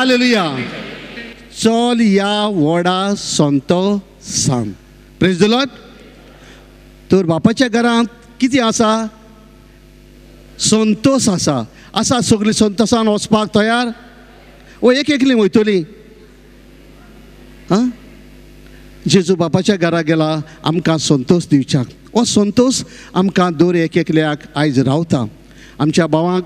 Hallelujah. चल या व्हडा संतोसान. Praise the Lord. तर बापाच्या घरांत कितें आसा? संतोष आसा. आसा सगळीं संतोषान वचपाक तयार? ओ एक एकली वयतली? आं, जेजू बापाच्या घरा गेला आमकां संतोष दिवच्याक. हो संतोष आमकां दर एक एकल्याक आयज रावता. आमच्या भावांक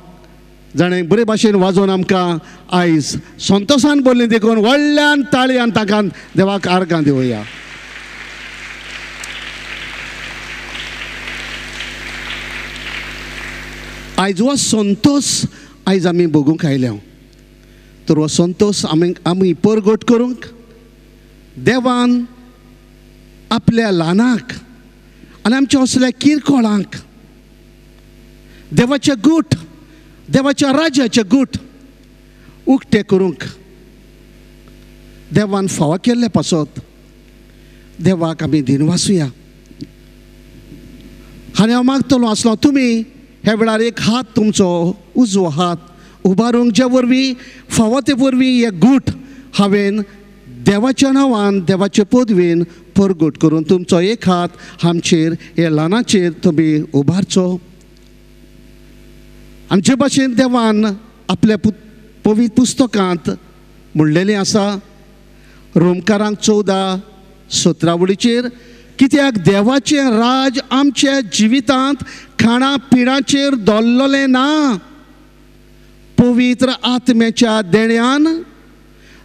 जाणें बरे भाशेन वाजोवन आमकां आयज संतोषान बोल्ली देखून व्हडल्यान ताळयान तांकां देवाक आर्गां दिवया. आयज हो संतोष आयज आमी भोगूंक आयल्या. तर हो संतोष आमी आमी परगट करूंक देवान आपल्या ल्हानाक आनी आमच्या असल्या किरकोळांक देवाचे गूट, देवाच्या राज्याचे गूट उक्ते करूंक देवान फावो केल्ले पासत देवाक आमी दिनवासुया. आनी हांव मागतलो आसलो तुमी ह्या वेळार एक हात तुमचो उजवो हात उबारूंक, जे वरवीं फावो ते वरवीं हे गूट हांवें देवाच्या नांवान देवाचे पदवेन परगट करून तुमचो एक हात आमचेर हे ल्हानाचेर तुमी उबारचो. आनी जे भाशेन देवान आपल्या पवित्र पुस्तकांत म्हणलेलें आसा रोमकारांक 14:17 वळीचेर, कित्याक देवाचें राज आमच्या जिवितांत खाणा पिणाचेर दवरलें ना, पवित्र आत्म्याच्या देण्यान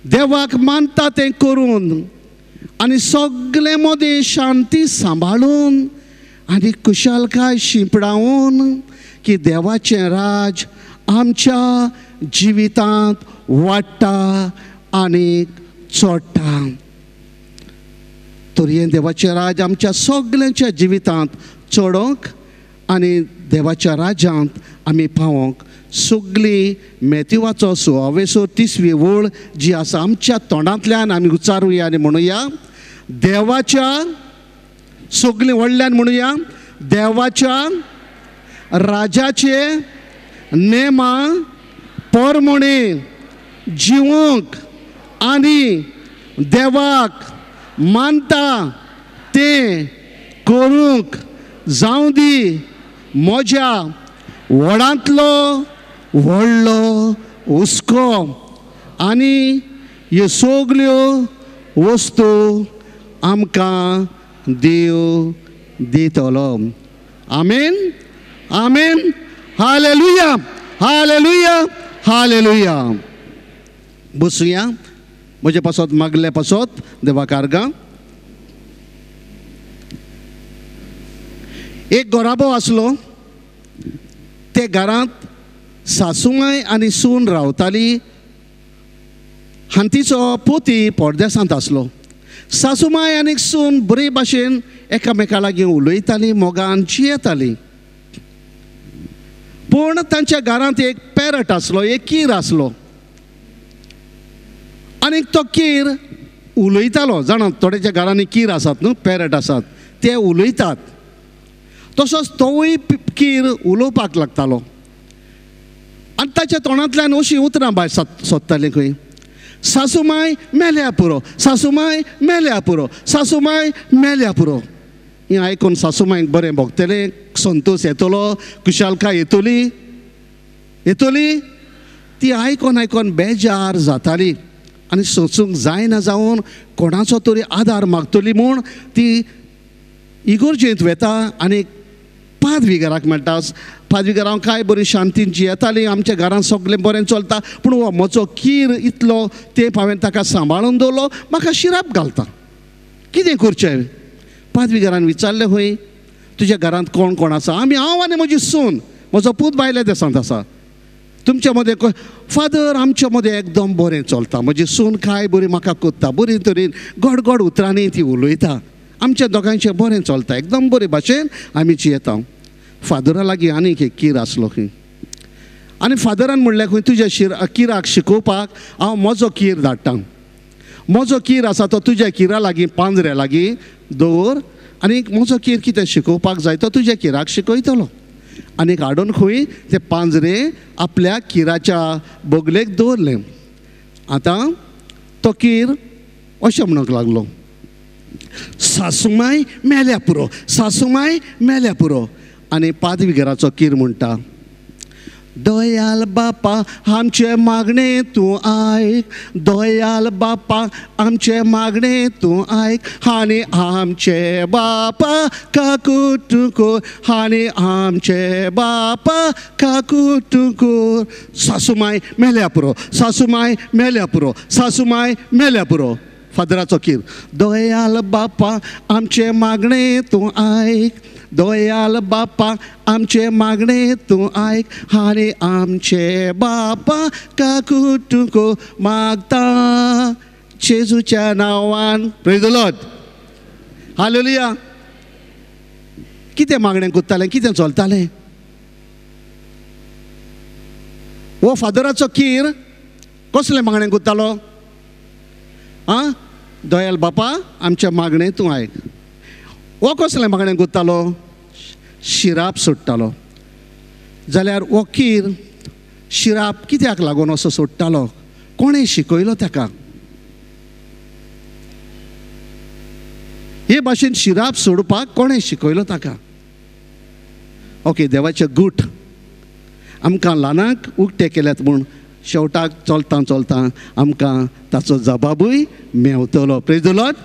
देवाक मानता तें करून आनी सगळे मदीं शांती सांबाळून आनी कुशालकाय शिंपडावन की देवाचें राज आमच्या जिवितांत वाडटा आनी चडटा. तर हें देवाचें राज आमच्या सगळ्यांच्या जिवितांत चडोवंक आनी देवाच्या राज्यांत आमी पावोंक सगळीं मेथीवाचो 16वेसो 30वी वळ जी आसा आमच्या तोंडांतल्यान आमी उच्चारुया आनी म्हणुया देवाच्या सगळीं व्हडल्यान म्हणुया देवाच्या राजाचे नेमा परमणे जिवंक आनी देवाक मानता तें करूंक जावं दी म्हज्या व्हडांतलो व्हडलो हुस्को आनी ह्यो सगल्यो वस्तू आमकां देव दितलो. Amen, amen. Hallelujah, hallelujah, hallelujah. बसुया म्हजे पासत मागले पासत देवाक आर्गां. एक गोराबो आसलो, ते घरांत सासुमाय आनी सून रावताली. हांतीचो पोती परदेसांत आसलो. सासुमाय आनी सून बरे भाशेन एकामेका लागीं उलयताली, मोगान जियेताली. पूण तांच्या घरांत एक पॅरट आसलो, एक कीर आसलो आनी तो कीर उलयतालो. जाणा थोड्याच्या घरांनी कीर आसात न्हू, पॅरट आसात, ते उलयतात. तसोच तोवूय कीर उलोवपाक लागतालो आनी ताच्या तोंडांतल्यान अशीं उतरां भायर सोदतालीं खंय, सासुमाय मेल्या पुरो, सासुमाय मेल्या पुरो, सासुमाय मेल्या पुरो. हें आयकून सासुमायक बरें भोगतलें, संतोष येतलो, कुशालकाय येतली येतली. ती आयकोन आयकोन बेजार जाताली आनी सोंसूंक जायना जावन कोणाचो तरी आदार मागतली म्हूण ती इगोर्जेंत वेता आनी पादविगाराक मेळटा. पादविगार हांव काय बरी शांतीन जियेताली, आमच्या घरांत सगळें बरें चलता, पूण हो म्हजो कीर इतलो तेंप हांवें ताका सांबाळून दवरलो, म्हाका शिराप घालता, कितें करचें? पादविगारान विचारलें, खंय तुज्या घरांत कोण कोण आसा? आमी, हांव आनी म्हजी सून, म्हजो पूत भायल्या देसांत आसा. तुमच्या मदें फादर, आमच्या मदें एकदम बरें चलता, म्हजी सून काय बरी म्हाका कोत्ता, बरी तरेन गोड गोड उतरांनी ती उलयता, आमच्या दोगांयचें बरें चलता, एकदम बरे भाशेन आमी जियेता. फादरा लागीं आनीक एक कीर आसलो खंय आनी फादरान म्हणलें खंय तुज्या किराक शिकोवपाक हांव म्हजो कीर धाडटा, म्हजो कीर आसा तो तुज्या किरा लागीं पांजऱ्या लागीं दवर आनी म्हजो कीर कितें शिकोवपाक जाय तो तुज्या किराक शिकयतलो. आनीक हाडून खंय ते पांजरे आपल्या किराच्या बगलेक दवरलें. आतां तो कीर अशें म्हणूंक लागलो, सासुमाय मेल्या पुरो, सासुमाय मेल्या पुरो. आनी पादविगराचो कीर म्हणटा, दयाल बापा आमचें मागणें तूं आयक, दयाल बापा आमचें मागणें तूं आयक, आनी आमचे बापा काकुटुको, आनी आमचे बापा काकुटुको. सासुमाय मेल्या पुरो, सासुमाय मेल्या पुरो, सासुमाय मेल्या पुरो. फादराचो कीर, दयाल बापा आमचें मागणें तूं आयक, दयाल बापा आमचें मागणें तूं आयक, आनी आमचे बापा काकुटुको मागता जेजूच्या नांवान. Praise the Lord, hallelujah. कितें मागणें करतालें, कितें चलतालें? हो फादराचो कीर कसलें मागणें करतालो? आं, दयाल बापा आमचें मागणें तूं आयक. हो कसलें मागणें करतालो? शिराप सोडटालो. जाल्यार हो कीर शिराप कित्याक लागून असो सोडटालो? कोणें शिकयलो ताका हे भाशेन शिराप सोडपाक? कोणें शिकयलो ताका? ओके, देवाचे गूट आमकां ल्हानाक उक्ते केल्यात म्हूण शेवटाक चलता चलता आमकां ताचो जबाबूय मेवतलो. Praise the Lord.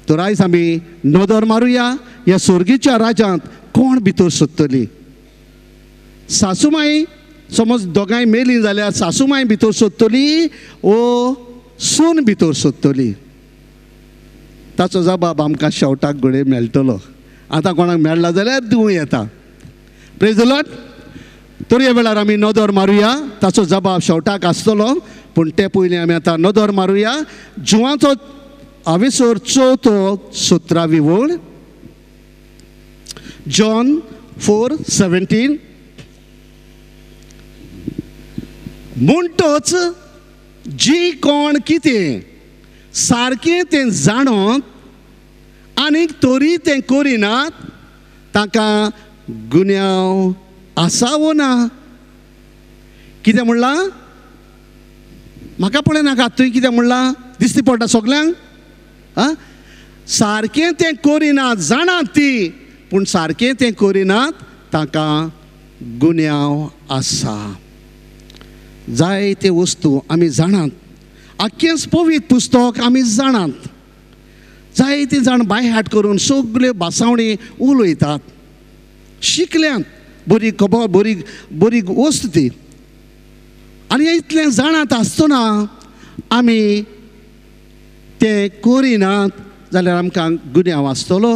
तर आयज आमी नदर मारुया ह्या स्वर्गीच्या राज्यांत कोण भितर सोदतली. सासूमाई समज दोगांय मेली जाल्यार सासूमाई भितर सोदतली ओ सून भितर सोदतली? ताचो जबाब आमकां शेवटाक घडये मेळटलो. आतां कोणाक मेळ्ळा जाल्यार दिवं येता. Praise the Lord. तर ह्या वेळार आमी नदर मारुया, ताचो जबाब शेवटाक आसतलो, पूण ते पयलीं आमी आतां नदर मारुया जुवांचो आवेसर चवथो 17वी वळ, जॉन 4:17. म्हणटच जी कोण कितें सारकें तें जाणोत आनीक तरी तें करिनात ताका गुन्यांव आसा वो ना? कितें म्हणलां? म्हाका पळयनाका, तुवें कितें म्हणलां दिसती पडटा सगल्यांक. आं, सारकें तें करिनात, जाणात ती, पूण सारकें तें करिनात ताका गुन्यांव आसा. जायते वस्तू आमी जाणात, आख्खेंच पवित्र पुस्तक आमी जाणात, जायते जाण बायहाट करून सगल्यो भासावणी उलयतात, शिकल्यात, बरी खबर, बरी बरी वस्त ती. आनी इतलें जाणात आसतना आमी तें करिनात जाल्यार आमकां गुन्यांव आसतलो.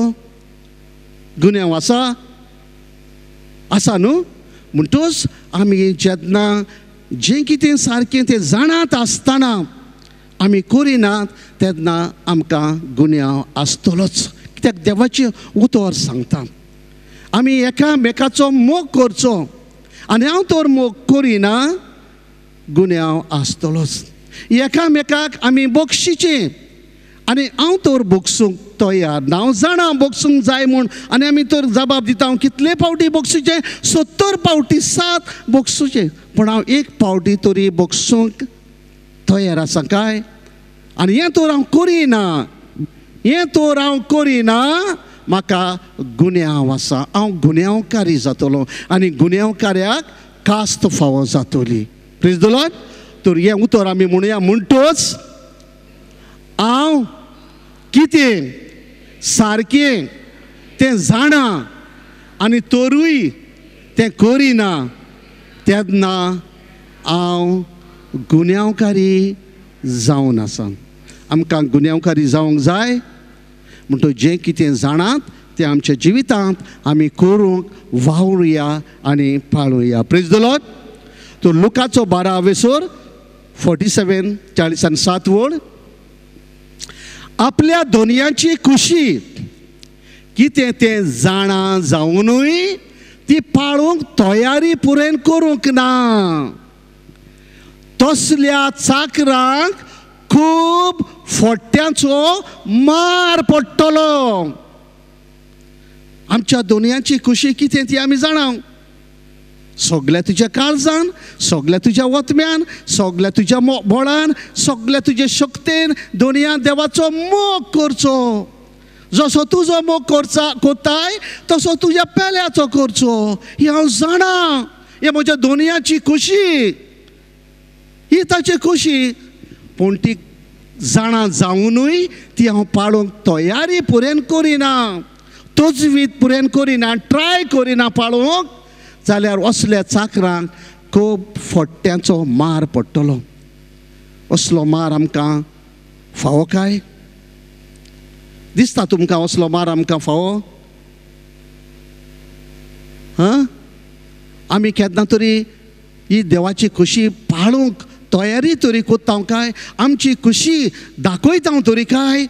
गुन्यांव आसा, आसा न्हू? म्हणटच आमी जेन्ना जें कितें सारकें तें जाणात आसतना आमी करिनात तेन्ना आमकां गुन्यांव आसतलोच. कित्याक देवाचें उतर सांगता आमी एकामेकाचो मोग करचो, आनी हांव तर मोग करिना गुन्यांव आसतलोच. एकामेकाक आमी बक्षिचें, आनी हांव तर बक्षूंक तयार ना, हांव जाणा बक्षूंक जाय म्हूण, आनी आमी तर जबाब दिता हांव कितले फावटी बक्षुचें? 70 फावटी 7 बक्षुचें, पूण हांव एक फावटी तरी बक्षूंक तयार आसा काय? आनी हें तर हांव करिना, हें तर हांव करिना, म्हाका गुन्यांव आसा, हांव गुन्यांवकारी जातलो आनी गुन्यांवकाऱ्याक कास्त फावो जातली. Praise the Lord. तर हें उतर आमी म्हणुया, म्हणटच हांव कितें सारकें तें जाणा आनी तरूय तें करिना तेन्ना हांव गुन्यांवकारी जावन आसा. आमकां गुन्यांवकारी जावंक जाय. म्हणटकच जें कितें जाणात तें आमच्या जिवितांत आमी करूंक वावरुया आनी पाळुया. Praise the Lord. तर लुकाचो 12 वेसोर 47 47 वळ, आपल्या दोनयांची खुशी कितें तें जाणा जावनूय ती पाळूंक तयारी पुरेन करूंक ना तसल्या चाकरांक खूब फोट्यांचो मार पडटलो. आमच्या दोनयांची खुशी कितें ती आमी जाणा. सगल्या तुज्या काळजान, सगल्या तुज्या वतम्यान, सगल्या तुज्या बोळान, सगल्या तुज्या शक्तेन दोनया देवाचो मोग करचो. जसो तुजो मोग करताय तसो तुज्या पेल्याचो करचो. हें हांव जाणा, हें म्हज्या दोनयाची खुशी, ही ताची खुशी. पूण ती जाणा जावनूय ती हांव पाळूंक तयारी पुरेन करिना, तजवीज पुरेन करिना, ट्राय करिना पाळूंक, जाल्यार असल्या चाकरांक खूब फट्ट्यांचो मार पडटलो. असलो मार आमकां फावो काय? दिसता तुमकां असलो मार आमकां फावो? हां, आमी केन्ना तरी ही देवाची खुशी पाळूंक तयारी तरी कोत्ता काय? आमची खुशी दाखयता तरी काय?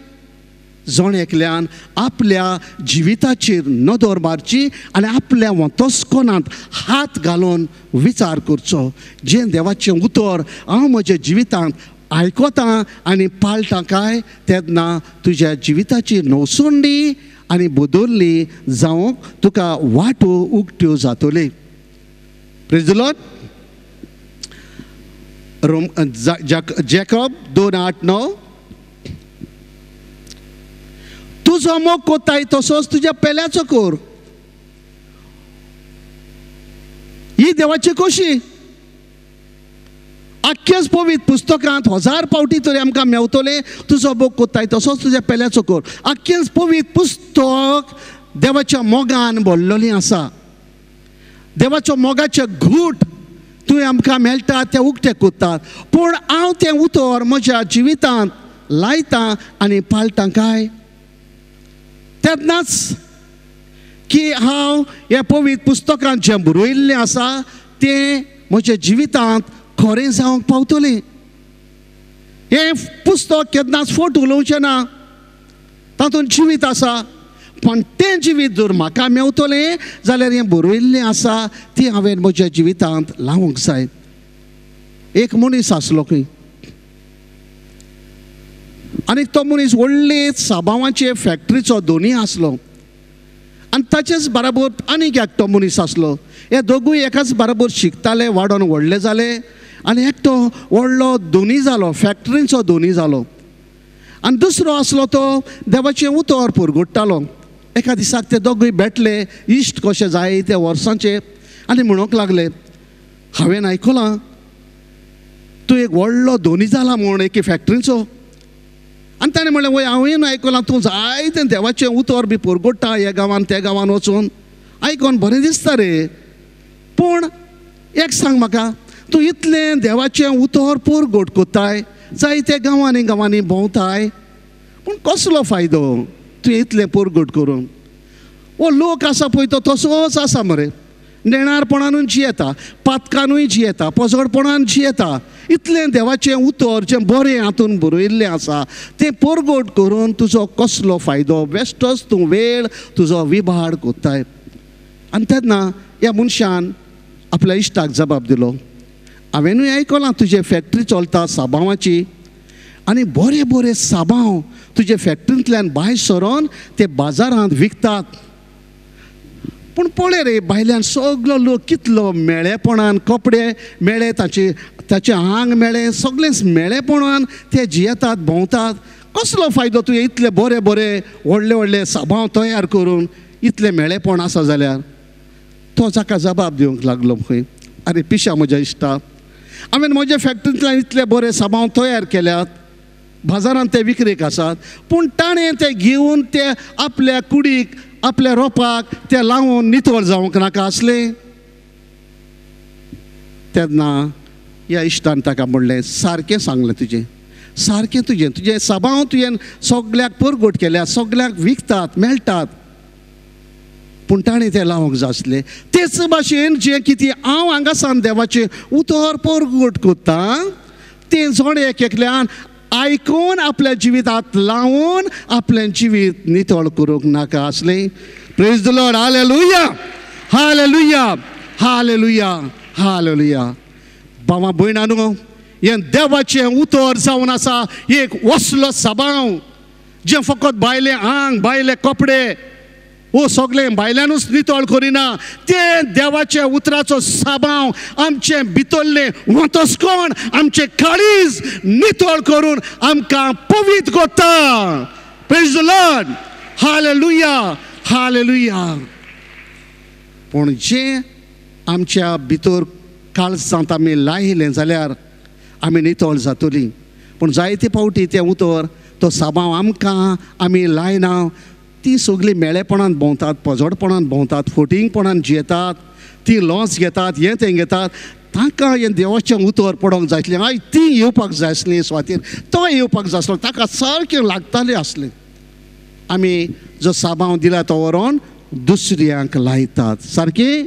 जण एकल्यान आपल्या जिविताचेर नदर मारची आनी आपल्या वतस्कोनांत हात घालून विचार करचो, जें देवाचें उतर हांव म्हज्या जिवितांत आयकतां आनी पाळटां काय, तेन्ना तुज्या जिविताची नवसुंडी आनी बदल्ली जावंक तुका वाटो उक्त्यो जातली. Praise the lord. Rome Jacob 2:8-9. तुजो मोग कोताय तसोच तुज्या पेल्याचो कर. ही देवाची खोशी. आख्खेच पवित्र पुस्तकांत 1000 पावटी तरी आमकां मेवतले, तुजो मोग कोताय तसोच तुज्या पेल्याचो कर. आख्खेच पवित्र पुस्तक देवाच्या मोगान भरलेलें आसा. देवाच्या मोगाचे घूट तुवें आमकां मेळटा, ते उक्ते कोत्तात. पूण हांव तें उतर म्हज्या जिवितांत लायतां आनी पाळटां काय, तेन्नाच की हांव ह्या पवित्र पुस्तकांत जें बरयल्लें आसा तें म्हज्या जिवितांत खरें जावंक पावतलें. हें पुस्तक केन्नाच फट उलोवचें ना, तातूंत जिवीत आसा. पूण तें जिवीत जर म्हाका मेवतलें जाल्यार हें बरयल्लें आसा ती हांवें म्हज्या जिवितांत लावंक जाय. एक मनीस आसलो खंय, आनी तो मनीस व्हडले साबांवाचे फॅक्ट्रीचो धनी आसलो आनी ताचेच बराबर आनीक एकटो मनीस आसलो. हे दोगूय एकाच बराबर शिकताले, वाडोन व्हडले जाले आनी एकटो व्हडलो धनी जालो, फॅक्ट्रीचो धनी जालो, आनी दुसरो आसलो तो देवाचें उतर पुरगुट्टालो. एका दिसाक ते दोगूय भेटले, इश्ट कशे जाय ते वर्सांचे, आनी म्हणूंक लागले, हांवें आयकलां तूं एक व्हडलो धनी जाला म्हूण एके फॅक्ट्रीचो. आनी ताणें म्हणलें, वय हांवें आयकलां तूं जायतें देवाचें उतर बी पुरगुट्टा ह्या गांवान त्या गांवान वचून, आयकोन बरें दिसता रे. पूण एक सांग म्हाका, तूं इतलें देवाचें उतर पुरगोट कोत्ताय, जायते गांवांनी गांवांनी भोंवताय, पूण कसलो फायदो तुवें इतलें पुरगोट करून? हो लोक आसा पळय तो तसोच आसा मरे, नेणारपणानूय जियेता, पातकानूय जियेता, पोजडपणान जियेता. इतलें देवाचें उतर जें बरें हातून बरयल्लें आसा तें पुरगोट करून तुजो कसलो फायदो? बेश्टोच तूं वेळ तुजो विभाड कोत्ताय. आनी तेन्ना ह्या मनशान आपल्या इश्टाक जबाब दिलो, हांवेनूय आयकलां तुजे फॅक्ट्री चलता साबांवाची, आनी बरे बरे साबांव तुजे फॅक्ट्रींतल्यान भायर सरोन ते बाजारांत विकतात. पूण पळय रे, भायल्यान सगलो लोक कितलो मेळेपणान कपडे मेळे, ताचें आंग मेळें, सगळेंच मेळेपणान ते जियेतात, भोंवतात. कसलो फायदो तुवें इतले बरे बरे व्हडले व्हडले साबांव तयार करून इतलें मेळेपण आसा जाल्यार? तो ताका जबाब दिवंक लागलो खंय, आरे पिशा म्हज्या इश्टा, हांवें म्हज्या फॅक्ट्रींतल्यान इतले बरे साबांव तयार केल्यात, बाजारांत ते विक्रेक आसात, पूण ताणें ते घेवन ते आपल्या कुडीक, आपल्या रोपाक ते लावन नितळ जावंक नाका आसलें? तेन्ना ह्या इश्टान ताका म्हणलें, सारकें सांगलें तुजें, सारकें तुजें, तुजें साबांव तुवें सगल्याक परगट केल्या, सगल्याक विकतात, मेळटात, पूण ताणें तें लावंक जाय आसलें. तेच भाशेन जें कितें हांव हांगासान देवाचें उतर परगट करतां तें जण एक एकल्यान आयकून आपल्या जिवितांत लावन आपलें जिवीत नितळ करूंक नाका आसलें? Praise the lord. Hallelujah, hallelujah, hallelujah, hallelujah. भावा भयणांनो, हें देवाचें उतर जावन आसा एक वसलो साबांव, जें फकत भायलें आंग, भायले कपडे ओ सगळें भायल्यानूच नितळ करिना, तें देवाच्या उतराचो साबांव आमचें भितरलें वतस्कोण आमचें काळीज नितळ करून आमकां पवित्र करता. Praise the Lord, hallelujah, hallelujah. पूण जें आमच्या भितर काळजांत आमी लायलें जाल्यार आमी नितळ जातलीं. पूण जायते फावटी तें उतर तो साबांव आमकां आमी लायना, ती सगळीं मेळेपणान भोंवतात, पजोडपणान भोंवतात, फोटिंगपणान जियेतात, ती लॉस घेतात, हें तें घेतात. तांकां हें देवाचें उतर पडोंक जाय आसलें, आयज ती येवपाक जाय आसली सुवातेर, तो येवपाक जाय आसलो, ताका सारकें लागतालें आसलें. आमी जो साबांव दिला तो व्हरोन दुसऱ्यांक लायतात. सारकें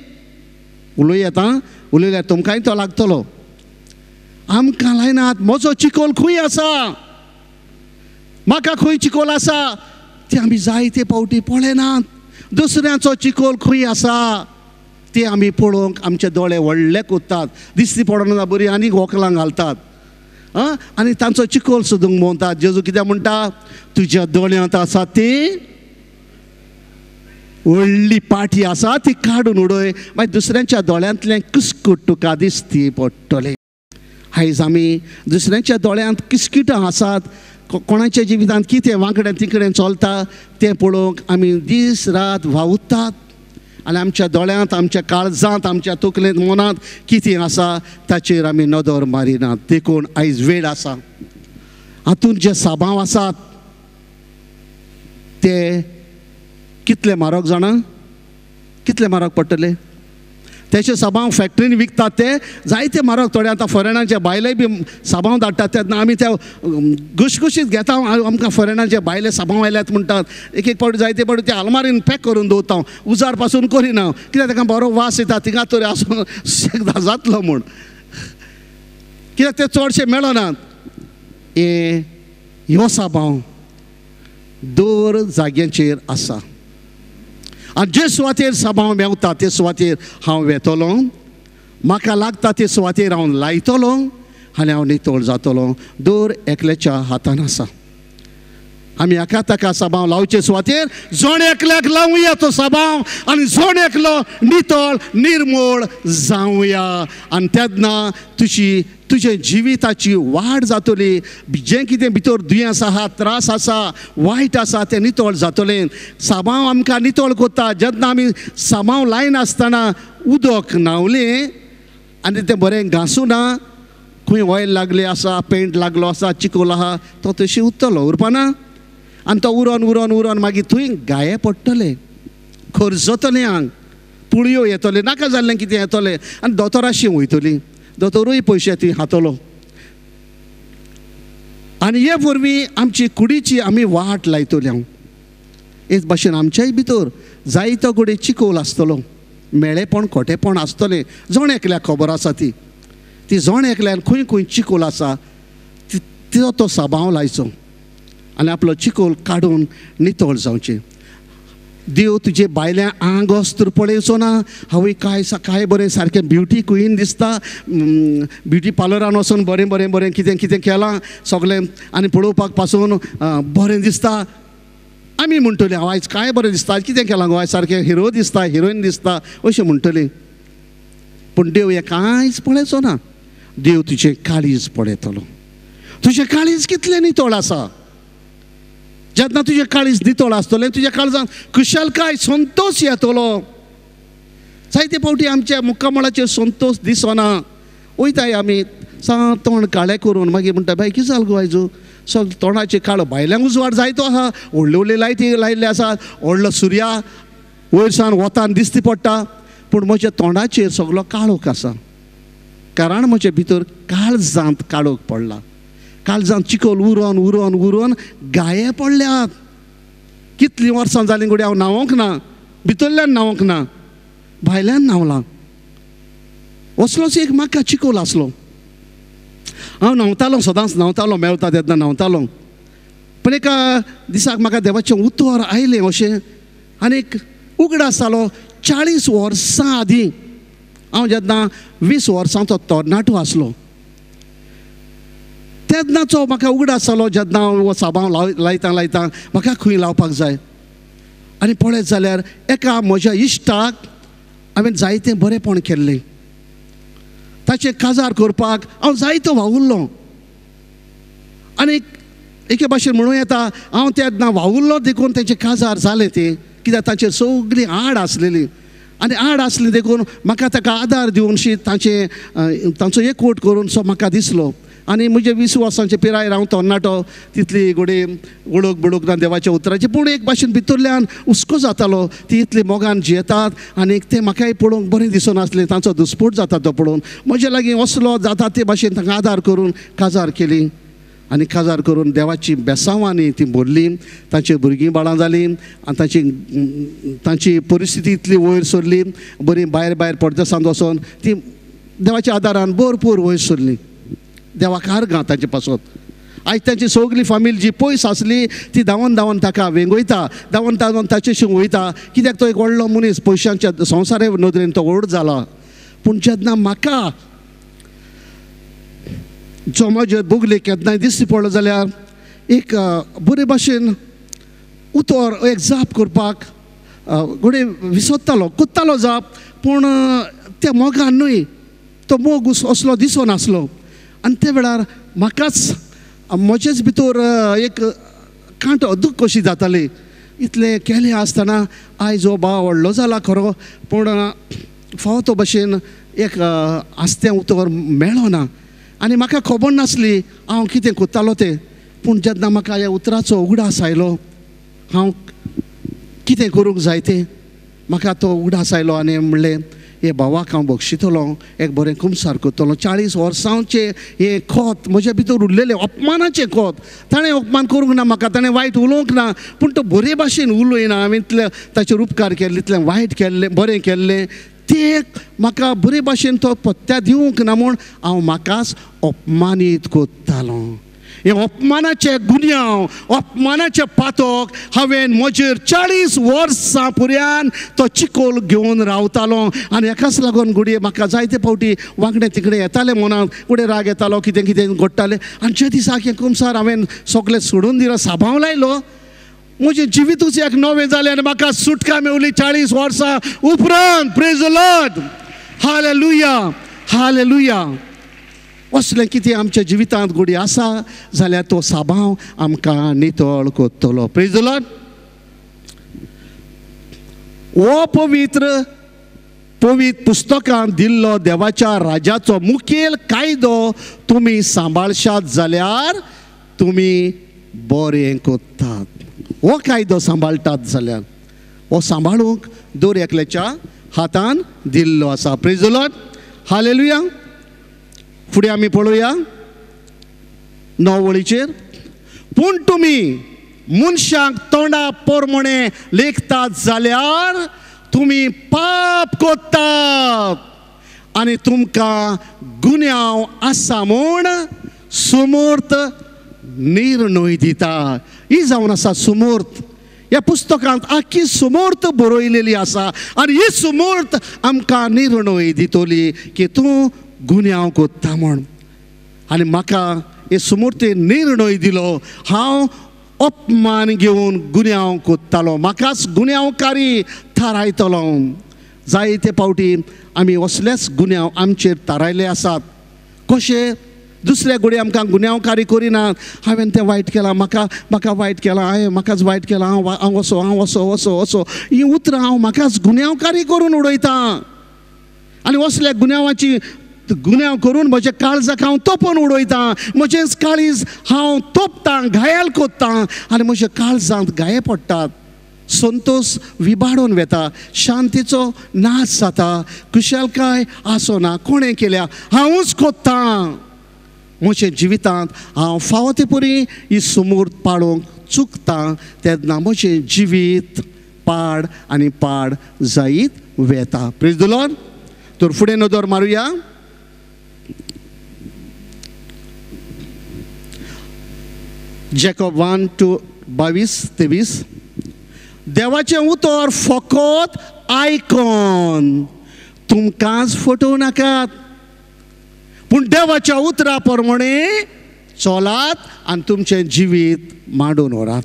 उलयता, उलयल्यार तुमकांय तो लागतलो. आमकां लायनात. म्हजो चिकोल खंय आसा, म्हाका खंय चिकोल आसा ते आमी जायते फावटी पळयनात. दुसऱ्यांचो चिकोल खंय आसा ते आमी पळोवंक आमचे दोळे व्हडले कोत्तात, दिसती पडना बरी आनी वकलां घालतात आनी तांचो चिकोल सोदूंक भोंवतात. जेजू कित्याक म्हणटा, तुज्या दोळ्यांत आसा ती व्हडली पाटी आसा ती काडून उडय, मागीर दुसऱ्यांच्या दोळ्यांतलें किस्कूट तुका दिसती पडटलें. आयज आमी दुसऱ्यांच्या दोळ्यांत किस्किटां आसात, कोणाच्या जिवितांत कितें वांकडें तिकडें चलता तें पळोवंक आमी दीस रात वावुरतात आनी आमच्या दोळ्यांत, आमच्या काळजांत, आमच्या तकलेंत, मनांत कितें आसा ताचेर आमी नदर मारिनात. देखून आयज वेळ आसा, हातूंत जे साबांव आसात ते कितले म्हारग जाणा, कितले म्हारग पडटले. तेचे साबांव फॅक्टरीन विकतात ते जायते म्हारग. थोडे आतां फॉरेनाचे बायले बी साबांव धाडटात तेन्ना आमी ते घुसघुशीत घेता, आमकां फॉरेनाचे बायले साबांव आयल्यात म्हणटात. एक एक फावटी जायते फावटी ते आलमारीन पॅक करून दवरता, उजार पासून करिना, कित्याक ताका बरो वास येता, थिंगा तरी आसून एकदां जातलो म्हूण, कित्याक ते चडशे मेळनात. हे ह्यो साबांव दर जाग्यांचेर आसा आनी जे सुवातेर साबांव मेवता ते सुवातेर हांव वेतलो, म्हाका लागता ते सुवातेर हांव लायतलो आनी हांव नितळ जातलो. दर एकल्याच्या हातान आसा. आमी एका ताका साबांव लावचे सुवातेर जण एकल्याक लावया तो साबांव आनी जण एकलो नितळ निर्मूळ जावया. आनी तेन्ना तुजी तुजे जिविताची वाड जातली. जें कितें भितर दुयेंस आसा, त्रास आसा, वायट आसा तें नितळ जातलें. साबांव आमकां नितळ करता. जेन्ना आमी साबांव लायनासतना उदक न्हांवलें आनी तें बरें घांसूना, खंय ऑयल लागलें आसा, पेंट लागलो आसा, चिकोल आसा, तो तशी उरतलो, उरपाना. आनी तो उरोन उरोन उरोन मागीर थंय गाये पडटले, खर्जतलें आंग, पुळयो येतले, नाका जाल्लें कितें येतलें आनी दोतोराशी वयतली, दोतोरूय पयशे थंय खातलो. आनी हे वरवीं आमची कुडीची आमी वाट लायतली. हांव हेच भाशेन आमच्याय भितर जायतो कडेन चिकोल आसतलो, मेळेपण खोटेपण आसतलें. जण एकल्याक खबर आसा ती, ती जण एकल्यान खंय खंय चिकोल आसा तिचो तो साबांव लायचो आनी आपलो चिकोल काडून नितळ जावचें. देव तुजे बायल्या आंग अस्त्र पळयचो ना, हांवूय काय काय बरें सारकें ब्युटी क्वीन दिसता, ब्युटी पार्लरान वचून बरें बरें बरें कितें कितें केलां सगळें आनी पळोवपाक पासून बरें दिसता. आमी म्हणटली हांव आयज काय बरें दिसता, कितें केलां गो, आयज सारकें हिरो दिसता, हिरोइन दिसता अशें म्हणटली. पूण देव हें कांयच पळयचो ना. देव तुजें काळीज पळयतलो. तुजें काळीज कितलें नितळ आसा. जेन्ना तुजें काळीज नितळ आसतलें तुज्या काळजांत खुशालकाय, संतोश येतलो. जायते फावटी आमच्या मुक्कामळाचेर संतोश दिसना. वयताय आमी सा तोंड काळें करून, मागीर म्हणटा बाय कितें जालें गो आयजू, सगळें तोंडाचेर काळो, भायल्यान उजवाड जायतो आसा, व्हडल्यो व्हडल्यो लायटी लायिल्ल्यो आसात, व्हडलो सुर्या वयर सावन वतान दिसती पडटा, पूण म्हज्या तोंडाचेर सगळो काळोख आसा. कारण म्हजे भितर काळजांत काळोख पडला, काळजांत चिकोल उरोन उरोन उरोन गाये पडल्यात. कितलीं वर्सां जालीं घडये हांव न्हांवंक ना, भितरल्यान न्हांवंक ना, भायल्यान न्हांवलां. असलोच एक म्हाका चिकोल आसलो. हांव न्हांवतालो, सदांच न्हांवतालो, मेळटा तेन्ना न्हांवतालो. पूण एका दिसाक म्हाका देवाचें उतर आयलें अशें आनी एक उगडास जालो. 40 वर्सां आदीं हांव जेन्ना 20 वर्सांचो तरणाटो आसलो तेन्नाचो म्हाका उगडास जालो. जेन्ना हांव साबांव लायता लायता म्हाका खंय लावपाक जाय आनी पळयत जाल्यार एका म्हज्या इश्टाक हांवें जायतें बरेंपण केल्लें, ताचें काजार करपाक हांव जायतो वावुरलो. आनी एके भाशेन म्हणूं येता हांव तेन्ना वावुरलो देखून तेंचें काजार जालें तें, कित्याक तांचेर सगळी आड आसलेली आनी आड आसली देखून म्हाका ताका आदार दिवनशी तांचे तांचो एकवट करून सो म्हाका दिसलो. आनी म्हजे 20 वर्सांचे पिरायेर हांव तरणाटो, तितली घडये वळख बळख ना देवाच्या उतराची, पूण एक भाशेन भितरल्यान हुस्को जातालो ती इतली मोगान जियेतात आनी तें म्हाकाय पळोवंक बरें दिसनासलें, तांचो दुस्पोट जाता तो पळोवन. म्हजे लागीं असलो जाता ते भाशेन तांकां आदार करून काजार केली आनी काजार करून देवाची बेसांवांनी ती भरली, तांची भुरगीं बाळां जालीं आनी तांची तांची परिस्थिती इतली वयर सरली, बरी भायर भायर परदेसांत वचोन ती देवाच्या आदारान भरपूर वयर सरली. देवाक आर्गां तांचे पासत. आयज तांची सगळी फामील जी पयस आसली ती धांवन धांवन ताका वेंगयता, धांवन धांवन ताचेशी वयता, कित्याक तो एक व्हडलो मनीस, पयशांच्या संवसारे नदरेन तो व्हड जाला. पूण जेन्ना म्हाका जो म्हजे बोगले केन्नाय दिश्टी पडलो जाल्यार एक बरे भाशेन उतर एक जाप करपाक घडये विसरतालो, कोत्तालो जाप, पूण त्या मोगान न्हय, तो मोग असलो दिसनासलो. आनी त्या वेळार म्हाकाच म्हजेच भितर एक कांटो दूख कशी जाताली, इतलें केलें आसतना आयज हो भाव व्हडलो जाला खरो, पूण फावो तो भशेन एक आस्तें उतर मेळना. आनी म्हाका खबर नासली हांव कितें कोत्तालो तें, पूण जेन्ना म्हाका ह्या उतराचो उगडास आयलो हांव कितें करूंक जाय तें, म्हाका तो उगडास आयलो आनी म्हणलें हे भावाक हांव बक्षितलो, एक बरें कुमसार करतलो. 40 वर्सांचें हें खत म्हज्या भितर उरलेलें, अपमानाचें खत. ताणें अपमान करूंक ना म्हाका, ताणें वायट उलोवंक ना, पूण तो बरे भाशेन उलयना. हांवें इतलें ताचेर उपकार केल्ले, इतलें वायट केल्लें, बरें केल्लें, तें म्हाका बरे भाशेन तो पत्त्या दिवंक ना म्हूण हांव म्हाकाच अपमानीत करतालो. हे अपमानाचे गुन्यांव, अपमानाचे पातक हांवें म्हजेर 40 वर्सां पुर्यान तो चिकोल घेवन रावतालो. आनी हेकाच लागून घडये म्हाका जायते फावटी वांगडे तिकडे येताले मनांत, घडये राग येतालो, कितें कितें घडटालें. आनी जे दिसाक हें कुमसार हांवें सगळें सोडून दिलो, साबांव लायलो, म्हजें जिवितूच एक नवें जालें आनी म्हाका सुटका मेवली 40 वर्सां उपरांत. Praise the Lord, hallelujah, hallelujah. असलें कितें आमच्या जिवितांत घडये आसा जाल्यार तो साबांव आमकां नितळ करतलो. Praise the Lord. हो पवित्र पवित्र पुस्तकांत दिल्लो देवाच्या राजाचो मुखेल कायदो तुमी सांबाळशात जाल्यार तुमी बरें करतात. हो कायदो सांबाळटात जाल्यार हो सांबाळूंक दर एकल्याच्या हातान दिल्लो आसा. Praise the Lord, hallelujah. फुडें आमी पळोवया 9 वळीचेर. पूण तुमी मनशांक तोंडा पोरमणे लेखतात जाल्यार तुमी पाप करतात आनी तुमकां गुन्यांव आसा म्हूण सुमूर्त निर्णय दिता. ही जावन आसा सुमूर्त. ह्या पुस्तकांत आख्खी सुमूर्त बरयलेली आसा आनी ही सुमूर्त आमकां निर्णय दितली की तूं गुन्यांव करता म्हूण. आनी म्हाका हे सुमूर्तीन निर्णय दिलो, हांव अपमान घेवन गुन्यांव करतालो, म्हाकाच गुन्यांवकारी थारायतलो. जायते फावटी आमी असलेच गुन्यांव आमचेर थारायले आसात. कशे दुसऱ्या घडये आमकां गुन्यांवकारी करिनात, हांवें तें वायट केलां, म्हाका म्हाका वायट केलां, हांवें म्हाकाच वायट केलां, हांव हांव असो, हांव असो असो असो, हीं उतरां हांव म्हाकाच गुन्यांवकारी करून उडयतां. आनी असल्या गुन्यांवाची गुन्यांव करून म्हज्या काळजाक हांव तोपून उडयतां, म्हजेंच काळीज हांव तोपतां, घायल कोत्तां आनी म्हज्या काळजांत घाये पडटात, संतोश विबाडून वेता, शांतीचो नाश जाता, खुशालकाय आसना. कोणें केल्या? हांवूच कोत्तां. म्हज्या जिवितांत हांव फावो ते परी ही सुमूर्त पाळोवंक चुकतां तेन्ना म्हजें जिवीत पाड आनी पाड जायत वेता. Praise the Lord. तर फुडें नदर मारुया. Jacob 1 to 22 23. देवाचें उतर फकत आयकून तुमकांच फटोवं नाकात, पूण देवाच्या उतरा प्रमाणे चलात आनी तुमचें जिवीत मांडून व्हरात.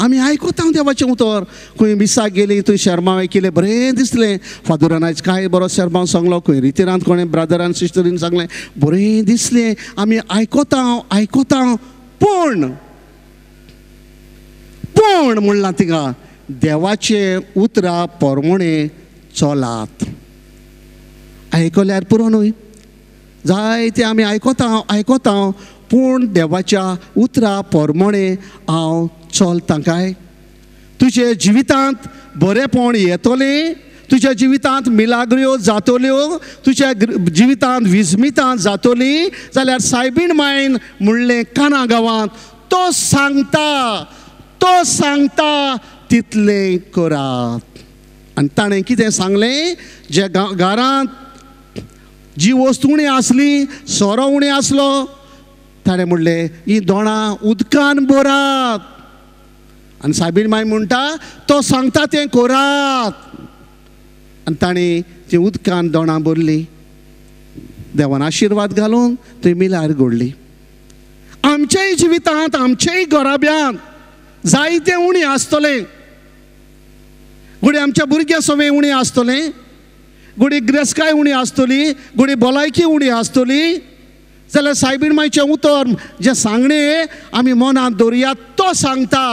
आमी आयकता देवाचें उतर. खंय मिसाक गेली थंय शेरमांव केलें, बरें दिसलें. फादरान आयज काय बरो शेरमांव सांगलो, खंय रितिरान कोणें ब्रादरान सिस्टरीन सांगलें, बरें दिसलें. आमी आयकता आयकता, पूण पूण म्हणलां तिका देवाचें उतरां पोरमोणें चलात. आयकल्यार पुरो न्हय, जायते आमी आयकता आयकता, पूण देवाच्या उतरां पोरमोणें हांव चलता काय? तुजे जिवितांत बरेंपण येतलें, तुज्या जिवितांत मिलाग्र्यो जातल्यो, तुज्या जिवितांत विस्मितां जातली जाल्यार सायबीण मायन म्हणलें काना गांवांत तो सांगता, तो सांगता तितलें करात. आनी ताणें कितें सांगलें? जे घरांत जी वस्तू उणी आसली, सोरो उणें आसलो, ताणें म्हणलें ही दोणां उदकान भरात. आनी सायबीण माय म्हणटा तो सांगता तें करात. आनी ताणें ती उदकान दोणां भरली, देवान आशिर्वाद घालून थंय मिलार घडली. आमच्याय जिवितांत, आमच्याय घराब्यांत जायतें उणें आसतलें. घडये आमच्या भुरग्यां सवें उणें आसतलें, घडये ग्रेस्काय उणी आसतली, घडये भलायकी उणी आसतली, जाल्यार सायबीण मायचें उतर जें सांगणें आमी मनांत दवरुया. तो सांगता,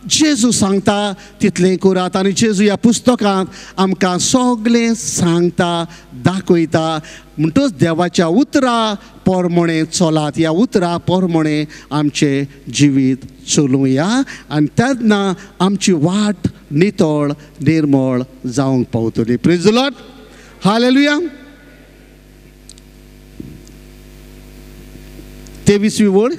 जेजू सांगता तितलें करात. आनी जेजू ह्या पुस्तकांत आमकां सगळें सांगता, दाखयता. म्हणटच देवाच्या उतरां पोरमोणें चलात, ह्या उतरां पोरमोणें आमचें जिवीत चलुया आनी तेन्ना आमची वाट नितळ निर्मळ जावंक पावतली. Praise the Lord, hallelujah. 23वी वळ.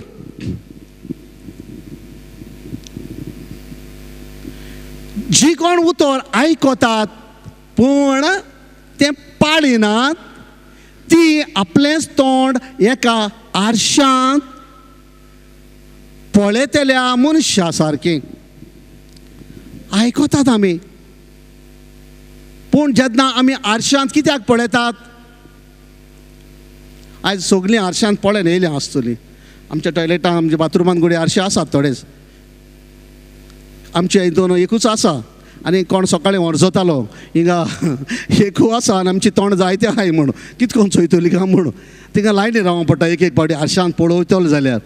जी कोण उतर आयकतात पूण तें पाळिनात, ती आपलेंच तोंड एका आरशांत पळयतल्या मनशा सारकें. आयकतात आमी, पूण जेन्ना आमी आरशांत कित्याक पळयतात? आयज सगळीं आरशांत पळयन येयल्या आसतलीं. आमच्या टॉयलेटां, आमच्या बाथरुमान घडये आरशे आसात थोडेच, आमच्या हितून एकूच आसा. आनी कोण सकाळीं वरजतालो हिंगा एकू आसा आनी आमची तोंड जायते आहाय म्हूण कितकोन चोयतली काय म्हूण तिंगा लायनी रावंक पडटा. एक एक फावटी आरशांत पळोवतलो जाल्यार